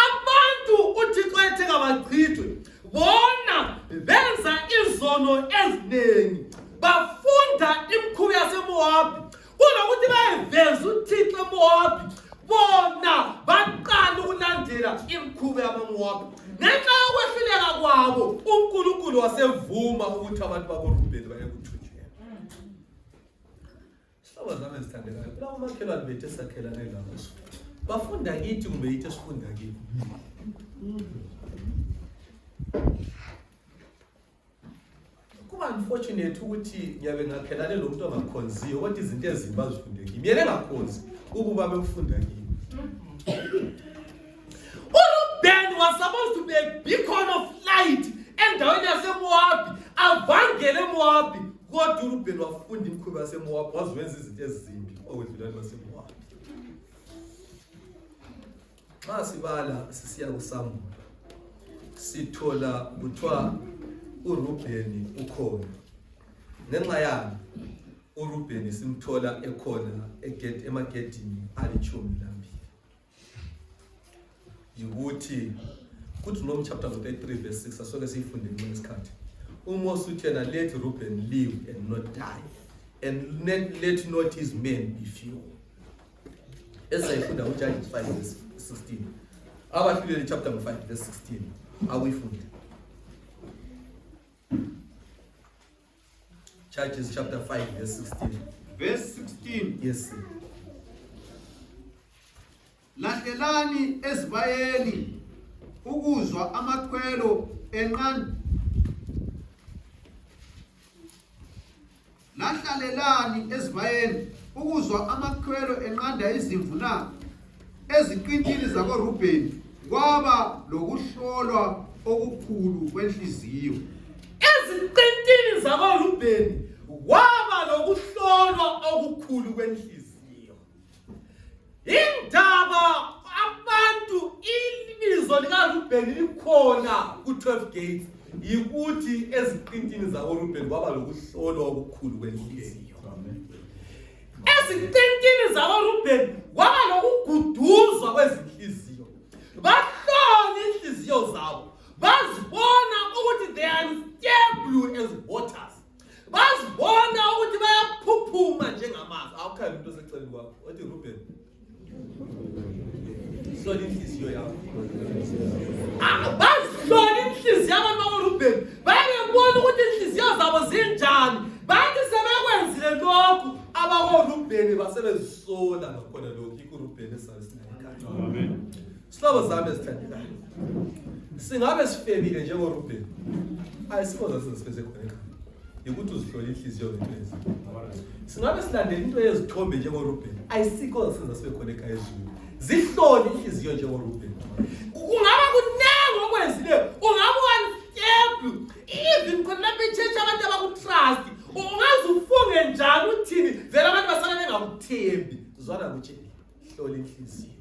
Abantu uThixo ethe kabachithwe bona benza izono eziningi bafunda imikhuba yaseMoab kunokuthi bayeveza uThixo eMoab bona baqala ukulandela imikhuba yamaMoab ngenxa yokwehluleka kwabo uNkulunkulu wasevuma ukuthi abantu bakwaReuben baye kuthunjweni. Sihloko zami ezithandekayo phela umakhelwane bethu esakhelane nabo bafunda kithi kumbe yithi esifunda kithi. Kuba unfortunate ukuthi ngiyabe ngakhelane lo muntu ongakhonziyo kodwa izinto ezimbi azifunde kimi yena engakhonzi ukuba bekufunda kimi. uReuben was supposed to be a beacon of light endaweni yaseMoab avangele eMoab kodwa uReuben wafunda imikhuba yaseMoab waziwenza izinto ezimbi okwedlulane baseMoab. Xa sibala sisiya kuSamuel sithola kuthiwa uReuben ukhona ngenxa yani uReuben simthola ekhona emagedini alithumi lambili ukuthi kuthi Noma chapter 33 verse 6 asoke siyifunde ngesikhathi uMose uthi yena let Reuben live and not die and let not his men be few. Esayifunda uJudges 5 verse 16 abahluleli chapter 5 verse 16 awuyifunde. Judges chapter 5 verse 16. Verse 16. Yes sir. Lahlelani ezibayeni ukuzwa amakhwelo enqanda. Lahlalelani ezibayeni ukuzwa amakhwelo enqanda izimvu na eziqintini zakoReuben kwaba lokuhlolwa okukhulu kwenhliziyo. Eziqintini zakoReuben kwaba lokuhlolwa okukhulu kwenhliziyo. Indaba abantu ibizo likaReuben likhona ku12 gates yikuthi eziqintini zakoReuben kwaba lokuhlolwa okukhulu kwenhliziyo. Eziqintini zakoReuben kwaba lokuguduzwa kwezinhliziyo. Bahlola inhliziyo zabo bazibona ukuthi they are stable as waters. Bazibona ukuthi bayaphuphuma njengamanzi. Awukhali into seceleni kwakho wathi Reuben hlola inhliziyo yakho. Bazihlola inhliziyo abantu bakwaReuben bayabona ukuthi inhliziyo zabo zinjani. Bathi sebekwenzile lokhu abakwaReuben basebezisola ngakhona lokhu iReuben esalisinayo. Amen. Sihloko zami ezithandekayo singabe sifebile njengoReuben ayisikoza sesifeze khona ekhaya ukuthi uzihlola inhliziyo ngempela. Singabe silandela into yezithombe njengoReuben ayisikoza senza sibe khona ekhaya ezweni zihlole inhliziyo njengoReuben. Kungaba kunengi okwenzile ungabe unstable even khona lapha eChurch abantu abakutrust ungaze ufunge njani uthini vele abantu basala bengakuthembi zwana kutshela hlola inhliziyo.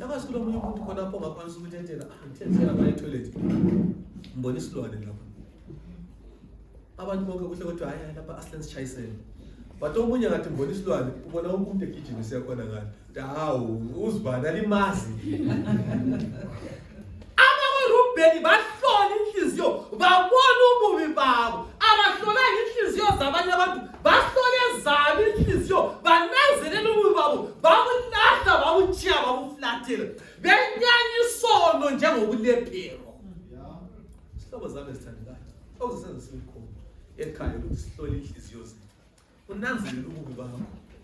Yakazi kulo munye umuntu khona apho ngaphansi ukuthi ethela ngithenzela ama toilet mbona isilwane lapha abantu bonke kuhle kodwa hayi lapha aslen sichayisene but omunye ngathi mbona isilwane ubona umuntu egijimisa khona ngani hawu uzibana limazi. abakoReuben bahlola inhliziyo babona ububi babo abahlola inhliziyo zabanye abantu bahlola ezabo inhliziyo bananzelela ububi babo babulahla babuchiya babuflathela benyanya isono njengobulephero. Sihloko zami ezithandekayo awuzenza sikhona ekhaya ukuthi sihlole inhliziyo zethu unanzelela ububi bakho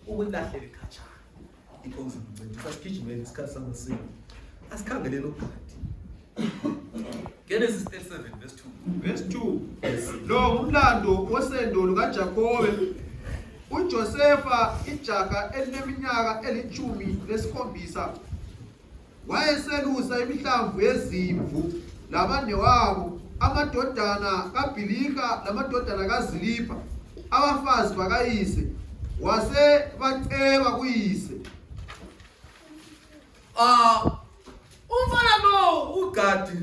ukulahlele khatshana. Inkosi ngicela sigijimele isikhathi samasiko. Asikhangelele uGadi. Genesis 37 verse 2. Verse 2. Lo umlando wosendo lukaJakobe. uJosefa ijaga elineminyaka eli-17 wayeselusa imihlamvu yezimvu labanewabo, amadodana kaBhiliha lamadodana kaZilipha, abafazi bakayise, wasebaceba kuyise. Umfana lo uGadi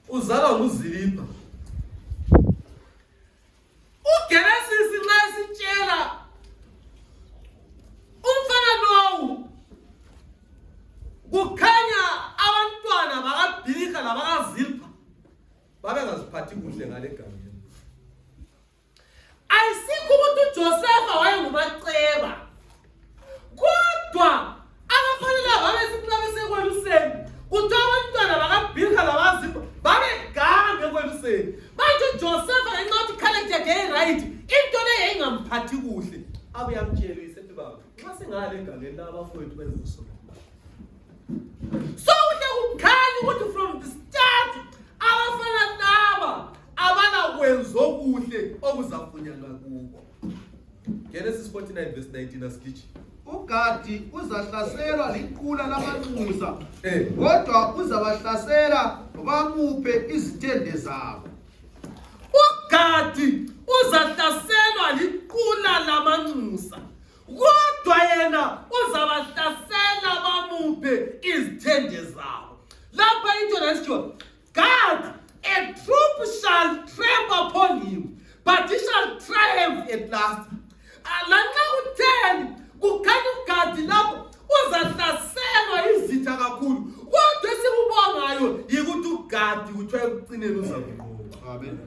uzalwa nguZilipha. uGenesis nxa sitshela umfana lo kukhanya abantwana bakaBhiliha labakaZilipha babengaziphathi kuhle ngale gameni. Ayisikho ukuthi uJosefa wayengumaceba, kodwa abafanele babesekweluseni kuthi abantwana bakaBhiliha labakaZilipha babegange ekweluseni. Manje uJosefa encothi character yakhe right, into le yayingamphathi kuhle, abuye amtshele isethi baba, nxa singale egangeni labafowethu benze usona. So kukhanya ukuthi from the start abafana laba abanakwenza okuhle okuzafunyanwa kubo. Genesis 49 verse 19 asigiji. uGadi uzahlaselwa liqula lamanxusa, kodwa uzabahlasela bamuphe izithende zabo. uGadi uzahlaselwa liqula lamanxusa, kodwa yena uzabahlasela bamuphe izithende zabo. Lapha into nesitsho, God, a troop shall tramp upon him, but he shall triumph at last. Lanxa utheni kukhanya uGadi lapho uzahlaselwa izitha kakhulu, kodwa esikubongayo yikuthi uGadi kuthiwa ekucineni uzakunqoba. Amen.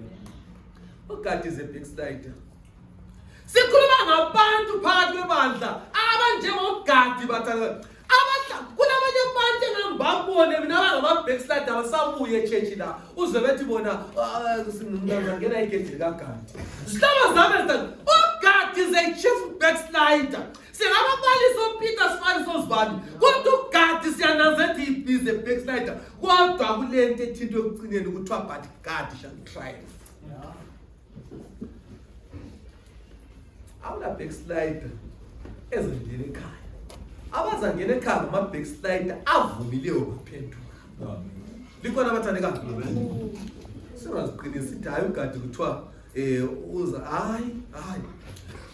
uGadi is a backslider. Sikhuluma ngabantu phakathi kwebandla abanjengoGadi bathanda. Kunabanye abantu engambabone mina abangama-backslider abasabuye echechi la. Uzwe bethi bona ngingangena igedi likaGadi. Sihlaba zami uGadi is a chief backslider. Singababalisi oPeter Sifani Sozibani, kodwa uGadi siyananza ethi he is a backslider. Kodwa kulento ethinto yokucineni ukuthiwa but God shall triumph. Awula backslider ezongena ekhaya. Abazangena ekhaya ngama-backslider avumileyo baphenduka. Likhona abathandekayo. Singaziqinisa ithi hayi uGadi kuthiwa uza hayi.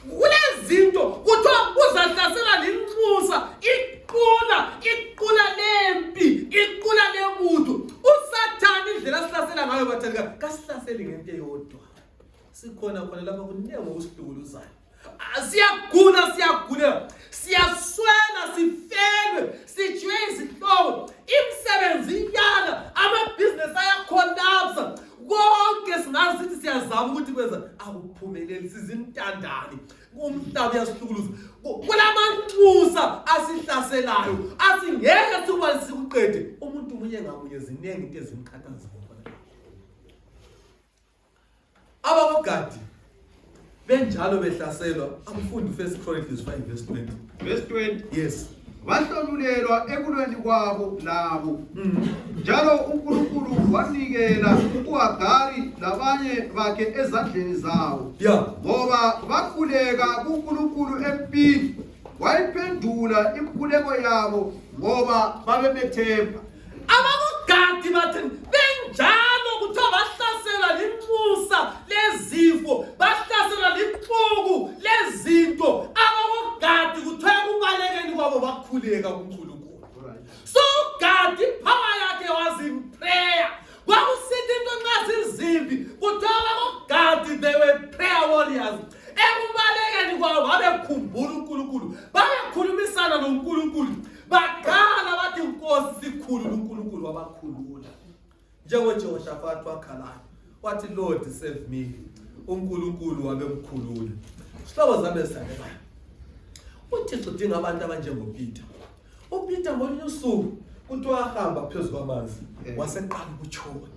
Kulezinto kuthiwa uzahlasela linxusa, iqula lempi, iqula lebutho. uSathane indlela asihlasela ngayo bathandekayo kasihlaseli ngento eyodwa. Sikhona khona lapha kunengo okusihlukuluzayo. Siyagula, siyaswela, sifelwe, sijwe izihloko, imisebenzi iyala, amabhizinesi ayakhonapsa, konke singazi sithi siyazama ukuthi kwenza akuphumeleli, sizintandane, umhlaba uyasihlukuluza. Kulamanxusa asihlaselayo, asingeke sikwazi sikuqede. Umuntu munye ngamunye ziningi into ezimkhathazayo. abakoGadi benjalo behlaselwa, abafundi 1 Chronicles 5 verse 20. Verse 20. Yes. Bahlolulelwa ekulweni kwabo labo. Njalo uNkulunkulu wanikela uHagari labanye bakhe ezandleni zawo. Ngoba bakhuleka kuNkulunkulu empini, wayiphendula imkhuleko yabo ngoba babemethemba. abakoGadi bathi benjalo kuthiwa bahlasela linxusa lezifo, bahlasela lixuku lezinto. abakoGadi kuthiwa kubalekeni kwabo bakhuleka kuNkulunkulu. So uGadi power yakhe was in prayer. Kwakusithi into nxa zizimbi kuthiwa abakoGadi they were prayer warriors. Ekubalekeni kwabo babekhumbula uNkulunkulu, babekhulumisana noNkulunkulu, bakhala bathi Nkosi sikhulule uNkulunkulu wabakhulula. NjengoJehoshaphat wakhalayo wathi Lord save me, uNkulunkulu wabemkhulula. Sihlobo zami esithandekayo, uThixo udinga abantu abanjengoPeter. uPeter ngolunye usuku kuthiwa ahamba phezu kwamanzi waseqala ukutshona.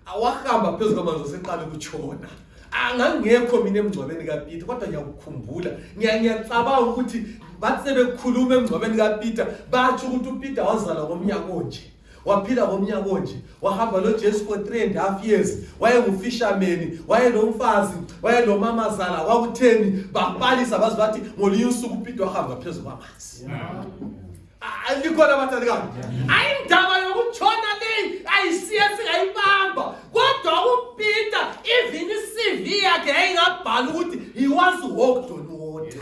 Awahamba phezu kwamanzi waseqala ukutshona. angangekho mina emngcwabeni kaPeter kodwa ngiyakukhumbula ngiyacabanga ukuthi bathi sebekhuluma emngcwabeni kaPeter batsho ukuthi uPeter wazala ngomnyaka onje waphila ngomnyaka onje wahamba noJesu for 3.5 years wayengufisherman wayenomfazi wayenomamazala kwakutheni baqalisa bazi bathi ngolunye usuku uPeter wahamba phezulu kwamanzi Alikhona bathandekayo ayindaba yokutshona leyi ayisiye singayibamba kodwa uPeter even iCV yakhe ayingabhala ukuthi he once walked on water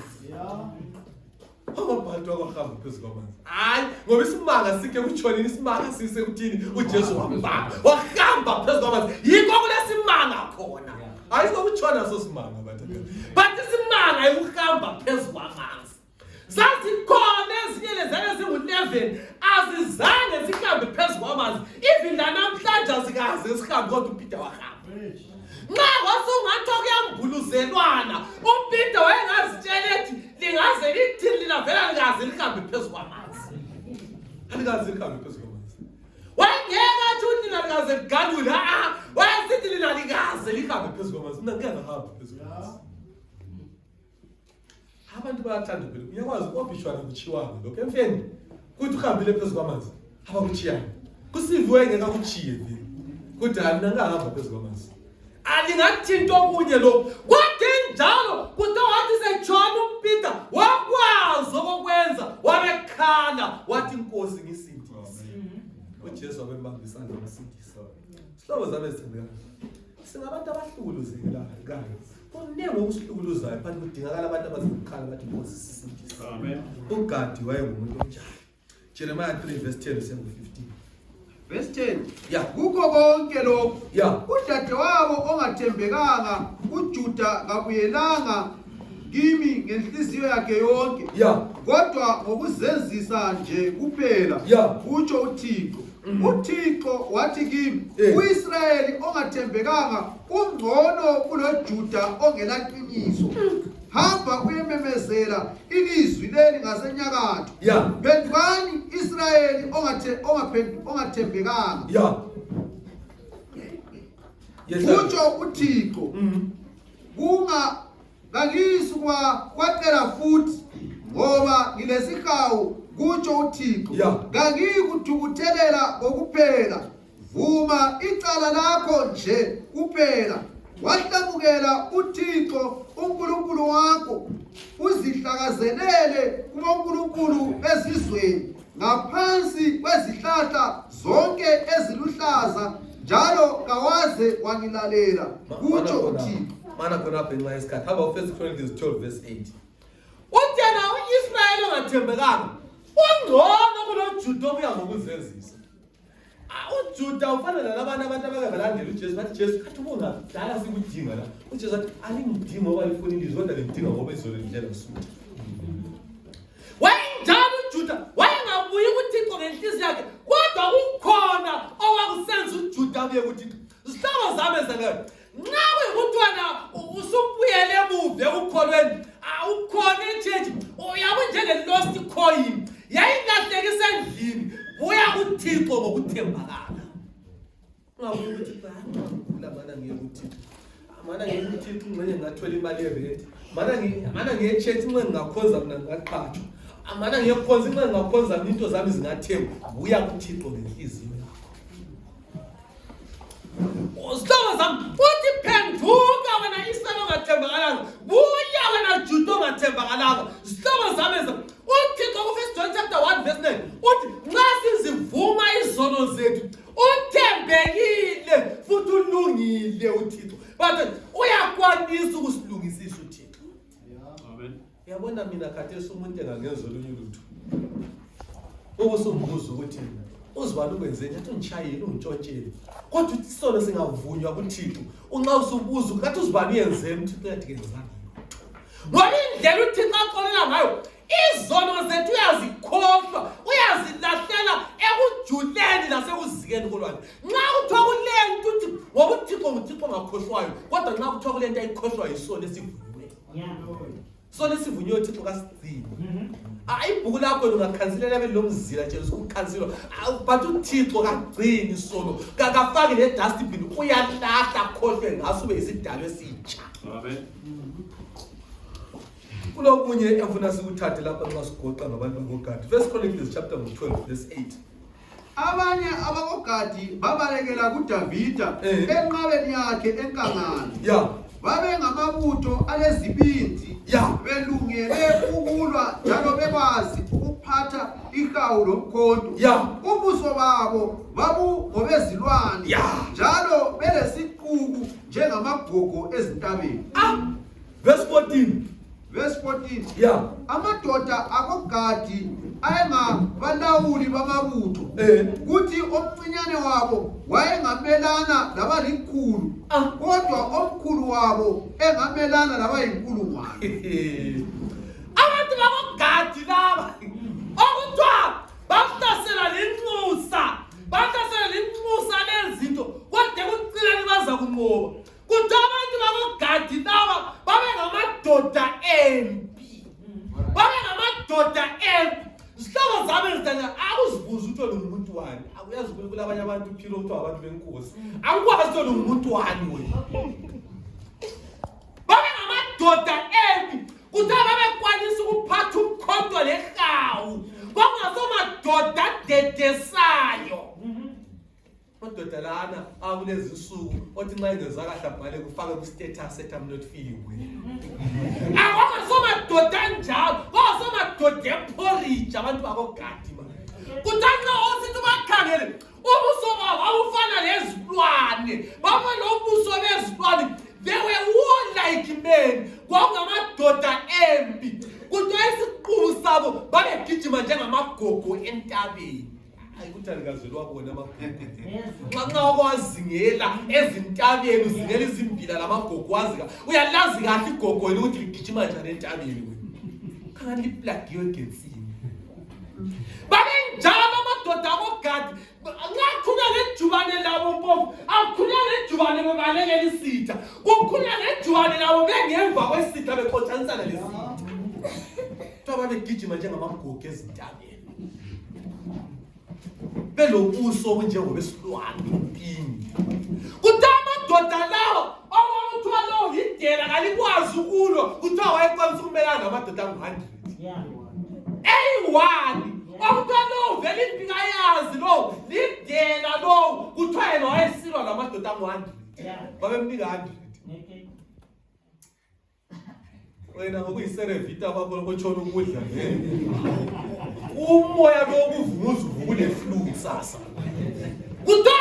Ababhalwa kwahamba phezulu kwamanzi hayi ngoba isimanga sikhe kutshonini isimanga sise kuthini uJesu wahamba phezulu kwamanzi yikho kulesimanga khona hayi sokutshona sosimanga bathandekayo but isimanga ayikuhamba phezulu kwamanzi zazikhona ezinye lezana zingu-11 azizange zihambe phezulu kwamanzi even lanamhlanje azikaze sihambe kodwa uPeter wahamba nxa kwasungathi kuyambuluzelwana uPeter wayengazitshela ethi lingaze lithini lina vela lingaze lihambe phezulu kwamanzi alikaze lihambe phezulu kwamanzi wayengeka athi ukuthi lina lingaze ligalule wayesithi lina lingaze lihambe phezulu kwamanzi mina ngeke ngahamba phezulu kwamanzi abantu bayathanda phela uyakwazi ubishwana kuchiwana lokho emfeni kuthi uhambile phezulu kwamanzi abakuchiyana kusivuwe ngeke akuchiye vile kuthi mina ngahamba phezulu kwamanzi alingathinto okunye lokho kodwa njalo kuthi wathi sejona uPeter wakwazi okwenza wabekhala wathi inkosi ngisindise uJesu wabembambisana nokusindisa sihlobo zami ezithandekayo singabantu abahlukuluzelekayo kanye kunenge ukusihlukuluzayo phakathi kudingakala abantu abazokukhala bathi inkosi sisindise amen uGadi wayengumuntu onjani Jeremiah 3:10 15 Verse 10. Yeah. Kukho konke lokho. Yeah. Udadewabo ongathembekanga uJuda kabuyelanga kimi ngenhliziyo yakhe yonke. Yeah. Kodwa ngokuzenzisa nje kuphela. Yeah. Utsho uThixo. uThixo wathi kimi uIsrayeli ongathembekanga ungcono kuloJuda ongelaqiniso. Hamba uyememezela ilizwi leli ngasenyakatho. Phendukani Israyeli ongathembekanga. Utsho uThixo. Ngangisuka kwaqela futhi ngoba ngilesihawu kutsho uThixo. Ngangikuthukuthelela ngokuphela. Vuma icala lakho nje kuphela. Wahlamukela uThixo uNkulunkulu wakho uzihlakazelele kuNkulunkulu bezizweni ngaphansi kwezihlahla zonke eziluhlaza njalo kawaze wangilalela kutsho uThixo. Mana khona apha ngenxa yesikhathi hamba uFirst Chronicles 12:8 uthi yena uIsrayeli ongathembekanga ungcono kuloJuda obuya ngokuzenzisa. uJuda ufana nalabantu abakalandela uJesu bathi Jesu kathi ubungadala sikudinga la uJesu athi alingidingi ngoba lifuna ilizwi kodwa ngidinga ngoba izolo indlela usuthi wayinjalo uJuda wayengabuyi kuThixo ngenhliziyo yakhe kodwa kukhona owakusenza uJuda abuye kuThixo. Zihlobo zami ezangayo nxa kuyikuthi wena usubuyele emuva ekukholweni ukhona echurch uyabe njenge-lost coin yayilahleka isendlini buya kuThixo ngokuthembakala. Ungabuyi ukuthi la mana ngiye kuThixo. Mana ngiye kuThixo ngene ngathola imali yerent. Mana ngiye church ngene ngakhonza mina ngaqhatshwa. Mana ngiye khonza ngene ngakhonza into zami zingathemba. Buya kuThixo ngenhliziyo yakho. Zihlobo zami uthi phenduka wena Israyeli ongathembakalanga buya wena Juda ongathembakalanga. Zihlobo zami uThixo ku1 John chapter 1:9 uthi nxa sizivuma izono zethu uthembekile futhi ulungile uThixo but uyakwanisa ukusilungisisa uThixo. Amen. Yabona mina khathesi umuntu engangenza olunye lutho ubusumbuza ukuthi uzibala ukwenzeni athi ungitshayile ungitshontshele kodwa uthi isono singavunywa kuThixo unxa usubuza ngathi uzibala uyenzeni uThixo yathi kenzani ngoba indlela uThixo axolela ngayo izono zethu uyazikhohlwa uyazilahlela ekujuleni nasekuzikeni kolwane. Nxa kuthiwa kulento uthi ngoba uThixo nguThixo ongakhohlwayo kodwa nxa kuthiwa kulento ayikhohlwayo isono esivunyiweyo. Isono esivunyiweyo uThixo kasithini. ibhuku lakho lungakhansilela belomzila nje ukukhansilo but uThixo kagcini isono kakafaki le dustbin uyalahla khohlwe ngaso ube isidalo esitsha. Amen. Kulokunye engifuna sikuthathe lapha nxa sigoqa ngabantu bakogadi. 1 Chronicles chapter 12 verse 8. Abanye abakogadi babalekela kuDavida enqabeni yakhe enkangala. Yeah. Babe ngamabutho alezibindi belungele ukulwa njalo bekwazi ukuphatha ihawu lomkhonto. Ubuso babo babungobezilwane njalo belesiquku njengamagogo ezintabeni. Verse 14. Verse 14. Amadoda akogadi ayengabalawuli bamabutho. Kuthi omncinyane wabo wayengamelana labalikhulu, kodwa omkhulu wabo engamelana labayinkulungwane. Abantu bakogadi laba okuthiwa baftasela lenxusa, baftasela lenxusa lezinto kodwa ekucineni baza kunqoba. Kuthiwa abantu bakogadi laba babe ngamadoda empi, babe ngamadoda empi. Zihlobo zami zidanga akuzibuza ukuthi ungumuntu wani. Akuyazi ukuthi abanye abantu philo ukuthi abantu benkosi. Akukwazi ukuthi ungumuntu wani wena. Babe ngamadoda empi. Kuthiwa babekwanisa ukuphatha umkhonto lehawu. Kwakungasomadoda dedesayo. Madoda lana akulezi insuku othi nxa ingeza kahle abhale kufake ku-status ethi I'm not feeling well. Akwasomadoda njalo, kwasomadoda eporridge abantu bakogadi ma. Kuthanxa osithi bakhangele ubuso babo awufana lezilwane. Baba lobuso bezilwane. They were warlike men. Kwakungamadoda empi. Kuthiwa isiqubu sabo babegijima njengamagogo entabeni. Ayikuthandi wabona amagogo. Nxa kwazingela ezintabeni uzingela izimbila lamagogo wazika. Uyalazi kahle igogo wena ukuthi ligijima njani entabeni wena. Khangani liplagiwe egensini. Babenjalo amadoda akogadi. Ngakhula ngejubane labo mpofu. Akhula ngejubane bebalekela isitha. Kukhula ngejubane labo bengemva kwesitha beqotshanisana lesitha. Kuthiwa babegijima njengamagogo ezintabeni. Belobuso obunjengobesilwane empini. Kuthiwa amadoda lawo okuthiwa lawo yidela kalikwazi ukulwa. Kuthiwa wayekwanisa ukumelana namadoda angu-100. Eyi-1 okuthiwa lawo vele impika yazi lo lidela lo. Kuthiwa yena wayesilwa namadoda angu-100. Babemnika 100. Wena ngokuyiserevita kwakho lokutshona ukudla umoya lokuvumuza uvukule flu sasa. Kuthiwa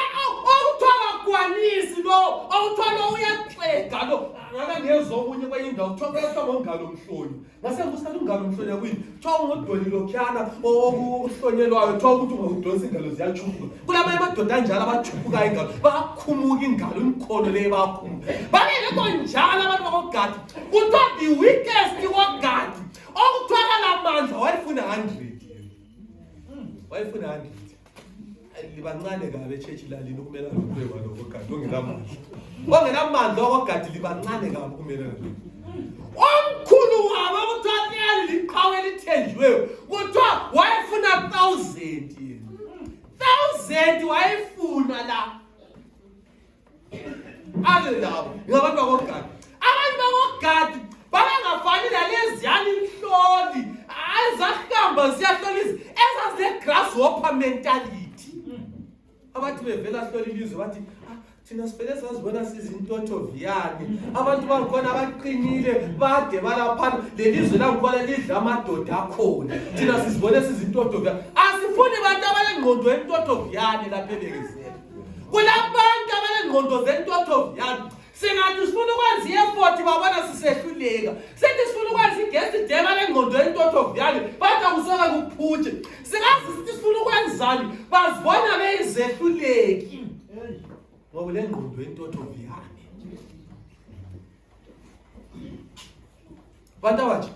akwanisi lo, awuthiwa lo uyaxega lo. Ngaka ngezwe okunye kwenye indawo kuthiwa ngongalo mhlonyo. Ngase ngusala ungalo mhlonyo kwini. Kuthiwa ungodoli lokhuyana okuhlonyelwayo kuthiwa ukuthi ungawudonsa ingalo ziyachuphuka. Kulabanye amadoda anjalo abachuphuka ingalo bayakhumuka ingalo imkhono leyo bayakhumuka. Babengekho njalo abantu bakogadi. Kuthiwa the weakest wogadi okuthwala amandla wayefuna 100. Wayefuna 100. Libancane kabe echechi lalini ukumelana nokuphekwa lokogadi ongelamandla. Ongelamandla okogadi libancane kabe ukumelana lokho. Omkhulu wabo kuthiwa liqhawe lithenjiweyo. Kuthiwa wayefuna 1000. 1000 wayefuna la. Ale labo ngabantu bakogadi. Abantu bakogadi babengafani naleziyani inhloli. Azahamba ziyahlolisa ezazile-grasshopper mentality. Abathi bevela hloli ilizwe bathi thina sivele sazibona sizintotho viyani. Abantu bangikhona abaqinile bade balaphana. Lelizwe langibona lidla amadoda akhona. Thina sizibone sizintotho viyani. Asifuni abantu abalengqondo entotho viyani lapha ebekezela. Kulabantu abalengqondo zentotho viyani. Singathi sifuna ukwenza i-effort babona sisehluleka. Sithi sifuna ukwenza i-guest day balengqondo entotho viyani bathi akusoke kuphutshe. Singazi sithi sifuna ukwenzani bazibona beyizehluleki. Ngoba le ngqondo entotho viyani. Bantu abatsha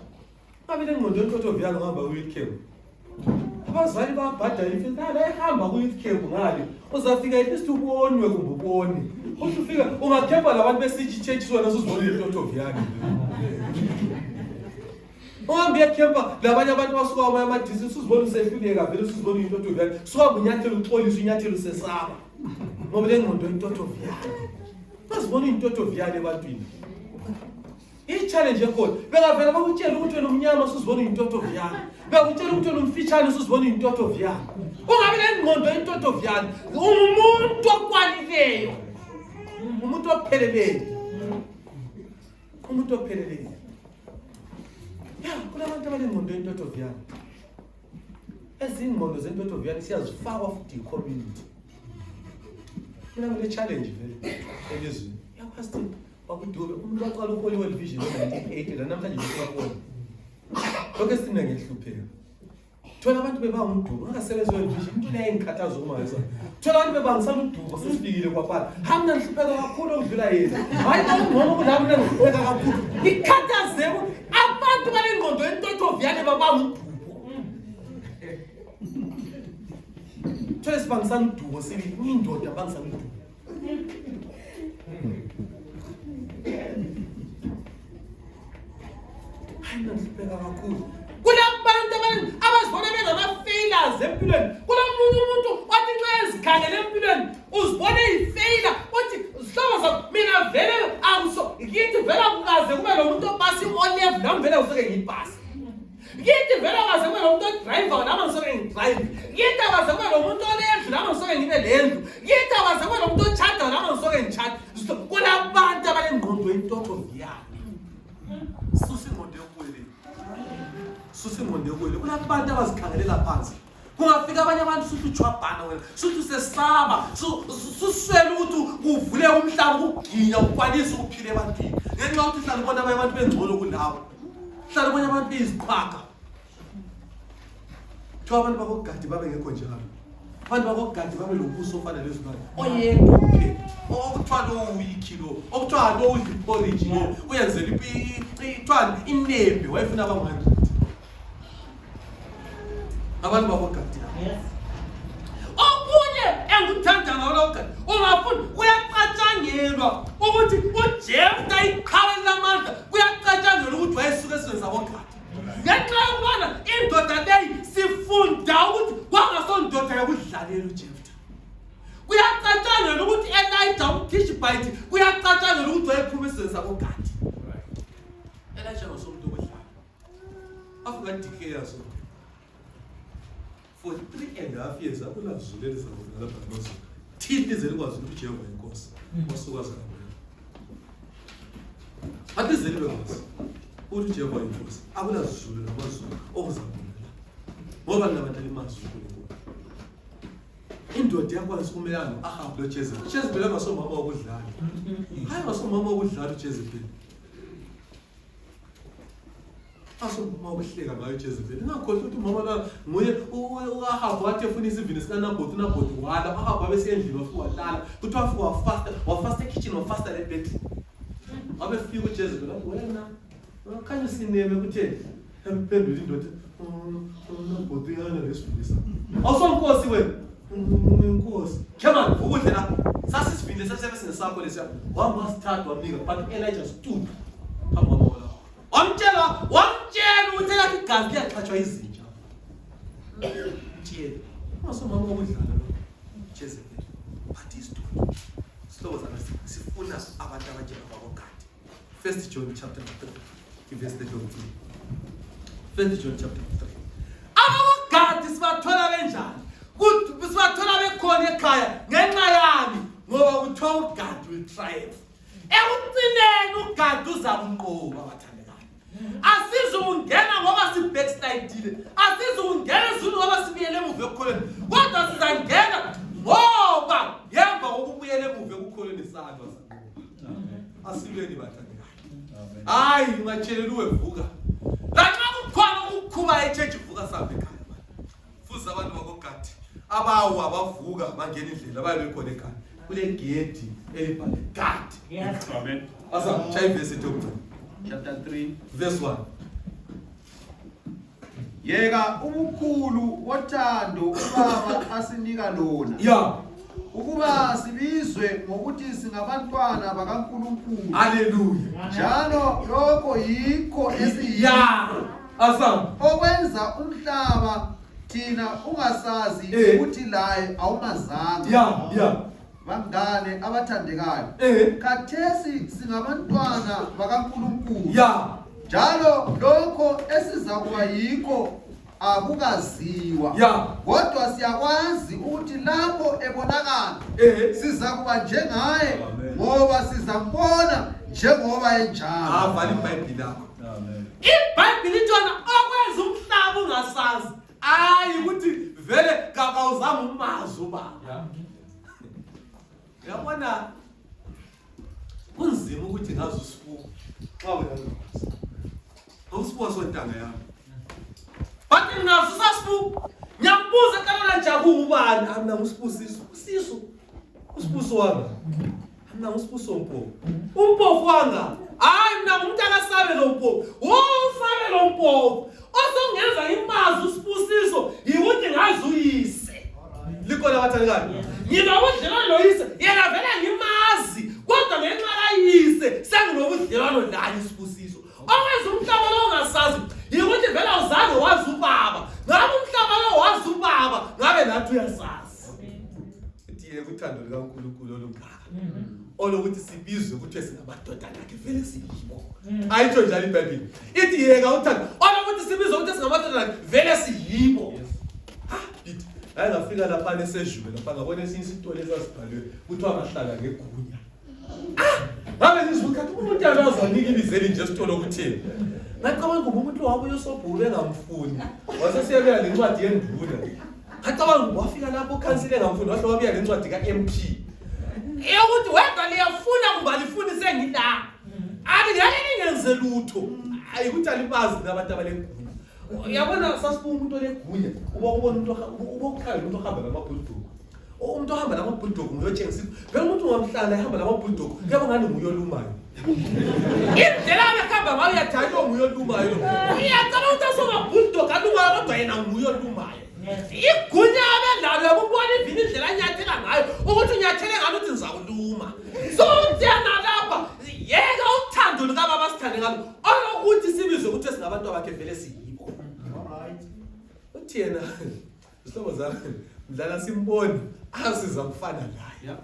babe le ngqondo entotho viyani ngihamba ku-youth camp. Abazali babhadala imfihlo nala ehamba ku-youth camp ngale. Uzafika at least ubonwe kumbe ubone. Uthi ufika ungakhepha labantu besithi church wena usuzibonile entotho viyani. Uhambe ekhempa labanye abantu basuka kwamanye amadisi usuzibona usehluleka vele usuzibona into vele. Suka unyathelo uxolisa unyathelo sesaba. Ngoba le ngqondo into viyane. Basibona into viyane ebantwini. I-challenge ekhona bengavela bakutshela ukuthi wena umnyama usuzibona into viyane. Bekutshela ukuthi wena umfitshane usuzibona into viyane. Ungabe le ngqondo into viyane. Umuntu okwanileyo. Umuntu opheleleyo. Umuntu opheleleyo. Ya, kunabantu abanengqondo into viyane. Ezingqondo zento viyane siyazifaka futhi i-community. Mina ngile challenge vele elizweni. Yapastor bakudube umuntu waqala uHollywood Vision ngo-1980 namhlanje usiyabona. Lokho esina ngehlupheka. Thola abantu beba umdumo ungasebenza wevision into leyo engikhathaza umaza. Thola abantu beba ngisana udumo sesifikile kwaphala. Hamna ngihlupheka kakhulu okudlula yena. Hayi ngoma ukuthi mina ngihlupheka kakhulu. Ngikhathaze abantu balengqondo into viyane baba umdumo. Thola sibangisana udumo sibi indoda bangisana udumo. Hayi ngihlupheka kakhulu. Kulabantu abazibona bengama-failures empilweni. Kulamuntu wathi nxa ezikhangele empilweni uzibone i-failure uthi zihlobo zakho mina vele ngithi vele akukaze kube lo muntu opasi o-level nami vele usoke ngiyipasi. Ngithi vele akaze kube lo muntu odriver nami ngisoke ngidrive. Ngithi akaze kube lo muntu olendlu nami ngisoke ngibe lendlu. Ngithi akaze kube lo muntu otshada nami ngisoke ngitshada. Kulabantu abanengqondo into viyane. Susi ngqondo yokwele kunabantu abazikhangelela phansi. Kungafika abanye abantu suthi ujwabhana wena suthi usesaba suswele ukuthi kuvule umhlaba ukuginya ukwanisa ukuphila ebantwini ngenxa yokuthi hlala ubona abanye abantu bengcono kulabo hlala ubona abantu beyiziqhwaga. Kuthiwa abantu bakogadi babe ngekho njalo abantu bakogadi babe lobuso ofana lezibane oyedwa kuphela okuthiwa lo uyikilo okuthiwa lo udla iporridge lo uyenzela ithiwa inembe wayefuna abangani abantu bakogadi. Okunye engikuthanda ngolokho ungafuni kuyacatshangelwa ukuthi uJeftha iqhawe lamandla kuyacatshangelwa ukuthi wayesuka esizweni sabogadi. Ngenxa yokubana indoda leyi sifunda ukuthi kwangasondoda yokudlalela uJeftha. Kuyacatshangelwa ukuthi Elijah umTishbite kuyacatshangelwa ukuthi wayephuma esizweni sabogadi. Elijah ngasomuntu okudlala afika declare so for 3.5 years akulazulelisa ngala banozo thini zelikwazi ukuthi uJehova inkosi osuka zakho atizeli bekwazi ukuthi uJehova inkosi akulazulelisa ngamazo okuzakubona ngoba nabantu limazi uNkulunkulu indoda yakwazi ukumelana noAhab noJezebeli. Jezebeli angasomama wokudlala hayi ngasomama wokudlala uJezebeli asomama wokuhleka ngayo uJezebeli. Ngakhohlwa ukuthi umama la nguye uAhab wathi efuna isivini sikaNabothi uNabothi wala Ahab abese endlini wafuka wadlala kuthi wafasta ekitchen wafasta lebedroom abefika uJezebeli wathi wena khanye sineme kutheni emphendula indoda uNabothi yana lesifundisa awusonkosi wena inkosi kema ukudle la sasisivile sasebesene sakho lesiya wamasithathu wamnika but Elijah stood phambi kwabo wamtshela ukuthi lathi igazi liyaxhatshwa izinja. Mtshela masomama wokudlala lo Jezebeli but isidumbu slobo zana sifuna abantu abatshela bakogadi. 1 John chapter 3 verse 13. 1 John chapter 3 abakogadi sibathola benjani kuthi sibathola bekhona ekhaya ngenxa yami ngoba uthiwa ugadi will triumph. Ekugcineni ugadi uzabunqoba bathandekayo. Asizungena ngoba sibackslidile. Asizungena ezulu ngoba sibuyele emuva ekukholweni. Kodwa sizangena ngoba yemva kokubuyela emuva ekukholweni sakho. Asilweni bathandekayo. Hayi ungatsheleli wevuka. Lanxa kukhona ukukhuba eChurch vuka sabe ekhaya manje. Fuza abantu bakogadi abawu abavuka bangena indlela baye bekhona ekhaya. Kule gate elibhale God. Amen. Asa chai verse 2 chapter 3 verse 1. Yeka ubukhulu wothando uBaba asinika lona. Yeah. Ukuba sibizwe ngokuthi singabantwana bakaNkulunkulu. Hallelujah. Njalo lokho yikho esiya. Asam. okwenza umhlaba thina ungasazi ukuthi laye awumazanga. Yeah. Bangane abathandekayo, khathesi singabantwana bakaNkulunkulu. Yeah. Njalo lokho esizakuba yikho akukaziwa. Yeah. Kodwa siyakwazi ukuthi lapho ebonakala sizakuba njengaye ngoba sizambona njengoba enjalo. Avala iBhayibheli lakho. Amen. iBhayibheli litshona okwenza umhlaba ungasazi. Hayi ukuthi vele kakawuzanga umazi ubaba. Yabona kunzima ukuthi ngazi usifuba xa wena ungazi. Awusifuba sontanga yami. Bathi ngazi sasifuba. Ngiyambuza kanona Jabu ubani? Amna usibusiso. Usibuso wami. Amna usibuso umpofu. Umpofu wanga. Hayi mina umuntu akasabe lo mpofu. Usabe lo mpofu. Osongenza imazi usibusiso yikuthi ngazi uyise. Likhona bathandekayo. Nginobudlelwano noyise. Yena vele ngimazi. Kodwa ngenxa kayise senginobudlelwano naye usibusiso. Okwenza umhlaba lo ungasazi yikuthi vele awuzange wazi ubaba. Ngabe umhlaba lo wazi ubaba, ngabe nathi uyasazi. Ithi uthando likaNkulunkulu olungaka. Olokuthi sibizwe ukuthi singabadoda akhe vele siyibo. Ayitsho njalo iBhayibheli. Ithi yeka uthando olokuthi sibizwe ukuthi singamadoda akhe vele siyibo. Ithi hayi ngafika lapha nesejube lapha ngabona esinye isitolo esasibhalwe kuthiwa ngahlala ngegunya. Ngabe ngizukhathi umuntu yazanika ibizeli nje isitolo kuthini. Ngicabanga umuntu wabuye usobhulu engamfuni. Wasesiyabeka lencwadi yenduna. Ngicabanga wafika lapho ukhansile engamfuni wahle wabika lencwadi kaMP. Ukuthi wedwa liyafuna kungalifuni sengila. Ngeke ningenze lutho. Ayikuthi alibazi nabantu abalegunya. Uyabona sasibuka umuntu olegunya, ubona umuntu ubokukhaya umuntu ohamba namabhulldog. Umuntu ohamba namabhulldog uyotshengisa. Phela umuntu ungamhlala ehamba namabhulldog, kuyabe ngani nguyolumayo. Indlela abekhamba ngayo uyathanda nguyolumayo. Uyacabanga ukuthi asobabhulldog alumayo kodwa yena nguyolumayo. Igunya abendalo yabubona ivini indlela anyathela ngayo ukuthi unyathele ngalo ukuthi ngizakuluma. So uthena lapha yeka uthando lukababa sithande ngalo olokuthi sibizwe ukuthi singabantu abakhe vele siyibo. Alright. Uthena isihlobo zami mdlala simboni asiza kufana naye.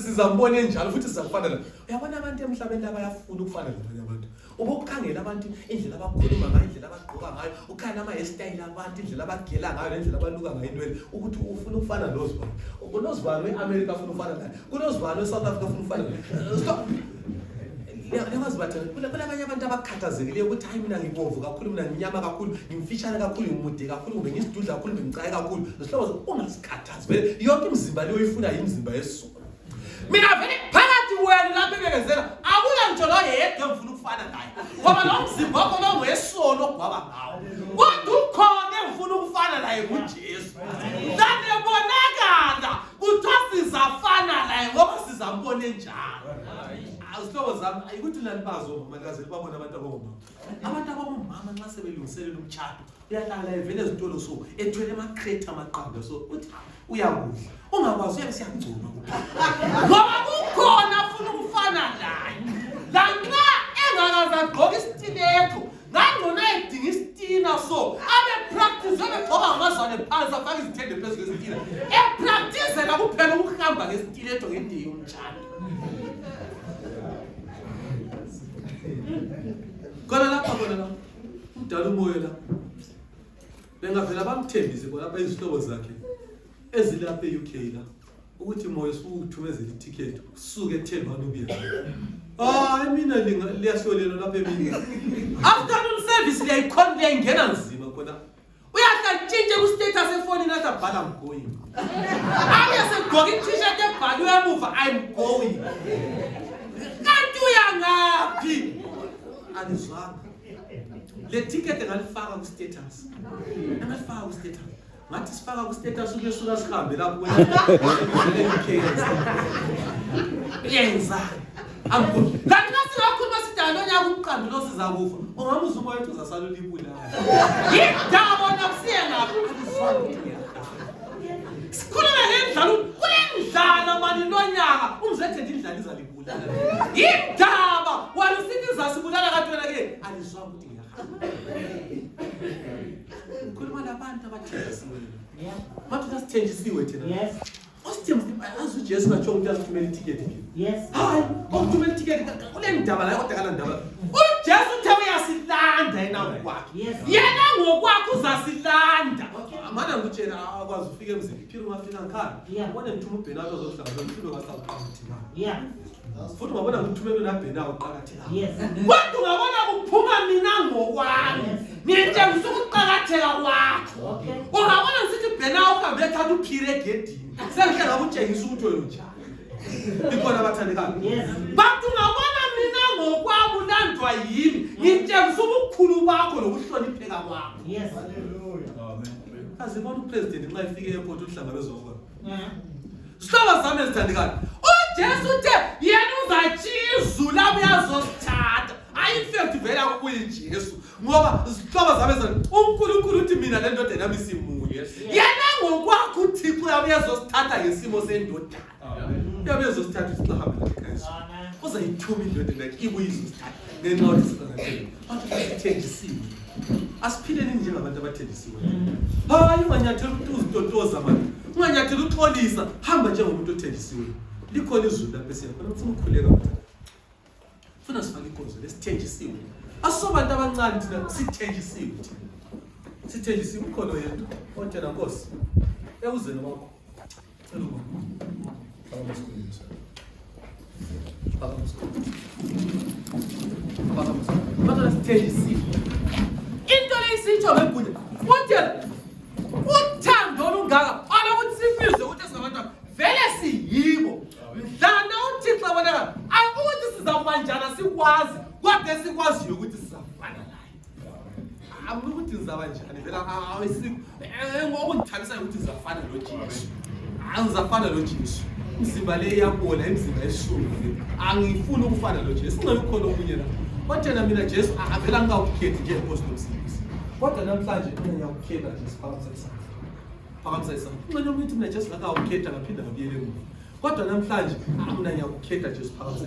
Sizambona enjalo futhi sizakufana naye. Uyabona abantu emhlabeni abayafuna ukufana nabanye abantu. Ubokukhangela abantu indlela abakhuluma ngayo, indlela abagqoka ngayo, ukhangela ama-hairstyle abantu, indlela abagela ngayo, nendlela abaluka ngayo intweni ukuthi ufuna ukufana noZibani. Kunozibani we-America afuna ukufana naye. Kunozibani we-South Africa afuna ukufana naye. Stop. Yazi bathi kulabanye abantu abakhathazekile ukuthi hayi mina ngibomvu kakhulu, mina nginyama kakhulu, ngimfishane kakhulu, ngimude kakhulu, ngiyisidudla kakhulu, ngimcaye kakhulu. Lesihlobo ungasikhathazi vele yonke imizimba leyo ifuna imizimba yesono. Mina vele phakathi wena lapho ebekezela akula ngitsho lo yedwa ngifuna ukufana naye. Ngoba lo mzimba wakho lo wesono ogwaba ngawo. Kodwa ukhona engifuna ukufana naye kuJesu. Nanebonakala kuthiwa sizafana naye ngoba sizambona enjalo. Azihlobo zami ayikuthi nanibazo omamakazi babona abantu abangomama. Abantu abangomama nxa sebelungiselela umtshado uyahlala evele ezitolo so ethwele amacrate amaqanda so uthi uyakudla ungakwazi uyabe siyagcuma ngoba kukhona afuna ukufana naye. Lanxa engakazagqoka isitiletho ngangona edinga isitina so abe practice ebegqoka ngamazwane phansi afake izithende phezu kwesitina epracticela kuphela ukuhamba ngesitiletho ngendini yomtshado. Kona lapha udala umoya la. Bengavela bamthembise bona lapha izihlobo zakhe ezilapha eUK la ukuthi moya usuthumezela iticket usuke eThembani ubuye. Mina liyahlolela lapha emini. Afternoon service liyayingena nzima khona. Uyahlatshintshe ku status efonini athi abhala I'm going. Ayesegqoka i-t-shirt ebhaliwe emuva I'm going. Kanti uyangaphi? Anizwanga. Le ticket engalifaka ku status. Engalifaka ku status. Ngathi sifaka ku status ubesuka sihambe lapho yenza. Ambuzo. Kanti singakhuluma sidalo nyaka ukuqambi lo sizakufa. Ungamuza umoya ethi uzasalula ibulala. Yidabo nakusiye ngapho. Sikhuluma ngendlalo kulendlala mani nonyaka umzethe indlala izalibulala. Yidaba wena usithi izasibulala kanti wena ke alizwanga ukuthi ngiyahamba. abantu abathenjisiweyo. Yeah. Mathi nasithenjisiwe thina. Yes. Osithembu azi uJesu ngatsho ukuthi azithumela itiketi nje. Yes. Hayi, ukuthumela itiketi kule ndaba la kodwa kana ndaba. uJesu uthe uyasilanda yena ngokwakhe. Yes. Yena ngokwakhe uzasilanda. Okay. Amana ngitshela akwazi ufike emzini phira ungafika ngikhaya. Yeah. Ubone ngithuma uBhenado ozohlangana nomfundo kaSawuqhathina. Yeah. Futhi ungabona ngithumela uNabhenado uqhakatheka. Yes. Kodwa ungabona kuphuma mina ngokwami. Ngiyetshengisa ukuqhakatheka kwakho. Okay. Ungabona ngisithi uBhenado uhambe ethatha uphire egedini. Sengihle ngakutshengisa ukuthi wena unjani. Ikhona abathandekayo. Yes. Bantu ungabona mina ngokwami ulandwa yimi. Ngitshengisa ubukhulu bakho nokuhlonipheka kwakho. Yes. Azibona upresident nxa efike e-airport uhlangabezwa kwakho. Yeah. Sihlobo sami ezithandekayo. uJesu uthe yena uzatshiya izulu uyazosithatha. Ayinfact vela kuyiJesu. Ngoba sihlobo sami ezithandekayo uNkulunkulu uthi mina le ndoda nami simunye. Yena ngokwakho uThixo uyazosithatha ngesimo sendodana. Uyazosithatha isihlahamba leKristu. Amen. Uzayithuma indodana yakhe ibuyizosithatha. Ngenxa yokuthi siqangaqele. Abantu bathenjisiwe. Asiphileni njengabantu abathenjisiwe. Hayi unganyathela uzitotoza manje. Unganyathela uxolisa, hamba njengomuntu othenjisiwe. Likhona izulu lapha esiyakhona ufuna ukukhuleka manje. Ufuna sifake inkonzo lesithenjisiwe. Asobantu abancane thina sithenjisiwe thina. Sithenjisiwe ukholo yethu. Ontshela Nkosi. Ekuzeni kwakho. Cela ubaba. Abamusikhulisa. Abamusikhulisa. Manje sithenjisiwe. Into leyisitsho ngegunya. Uthando olungaka alokuthi sifizwe ukuthi singabantu vele siyibo. Mhlana uThixo abonakala akuthi sizakubanjana sikwazi kodwa sikwaziyo ukuthi sizafana naye. Amuna ukuthi ngizaba njani vela awesikho ngokungithabisa ukuthi ngizafana noJesu. Angizafana noJesu. Umzimba le iyabona imizimba eshuve. Angifuni ukufana noJesu. Kungayikhona omunye la. Kodwa mina Jesu avela ngawukhethi nje inkosi nomsindisi. Kodwa namhlanje mina ngiyakukhetha Jesu phambi kwakho. Unqono ukuthi mina Jesu ngakawukhetha ngaphinda ngabuyele emuva. Kodwa namhlanje mina ngiyakukhetha Jesu phambi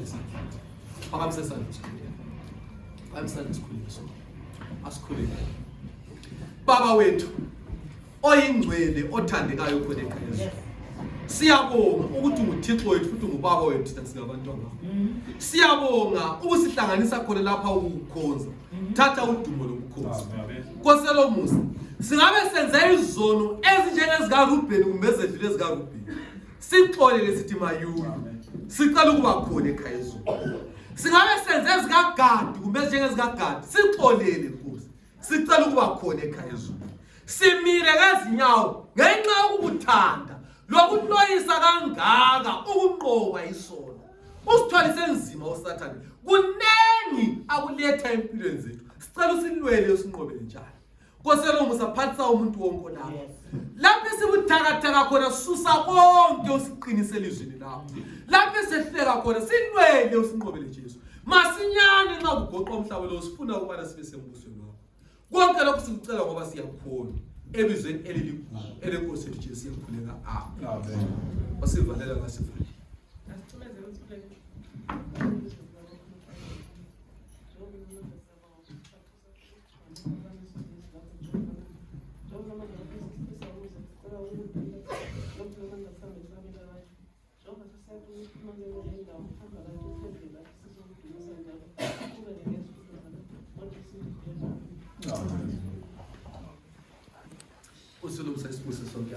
kwakho. Sikhulile. Asikhulile. Baba wethu oyingcwele othandekayo khona ekhaya. Siyabonga ukuthi nguThixo wethu futhi ngubaba wethu thina singabantwana bakho. Siyabonga ukusihlanganisa khona lapha ukukhonza. Thatha udumo lokukhoza. Nkoselo Musa, singabe senze izono ezinjengezika Rubeni kumbe ezedlule ezika Rubeni. Sixolele sithi mayulo. Sicela ukuba khona ekhaya izolo. Singabe senze ezika Gadi kumbe ezinjengezika Gadi. Sixolele Nkosi. Sicela ukuba khona ekhaya izolo. Simile ngezinyawo ngenxa yokukuthanda. Lokuhloyisa kangaka ukunqoba isono. Usithwalise nzima uSathane. Kunengi akuletha empilweni zethu. Sicela usilwele usinqobele njalo. Nkoselo Musa phathisa umuntu wonke lapha. Lapho sibuthakathaka khona susa konke usiqinise elizweni lapho. Lapho sehleka khona silwele usinqobele Jesu. Masinyane nxa kugoqa umhlaba lo sifuna ukubana sibe sembusweni wakho. Konke lokhu sikucela ngoba siyakhona. Ebizweni eliligugu elenkosi yethu Jesu siyakhuleka. Amen. Wasivalela ngasifuthi. Usulumsa isibuse sonke.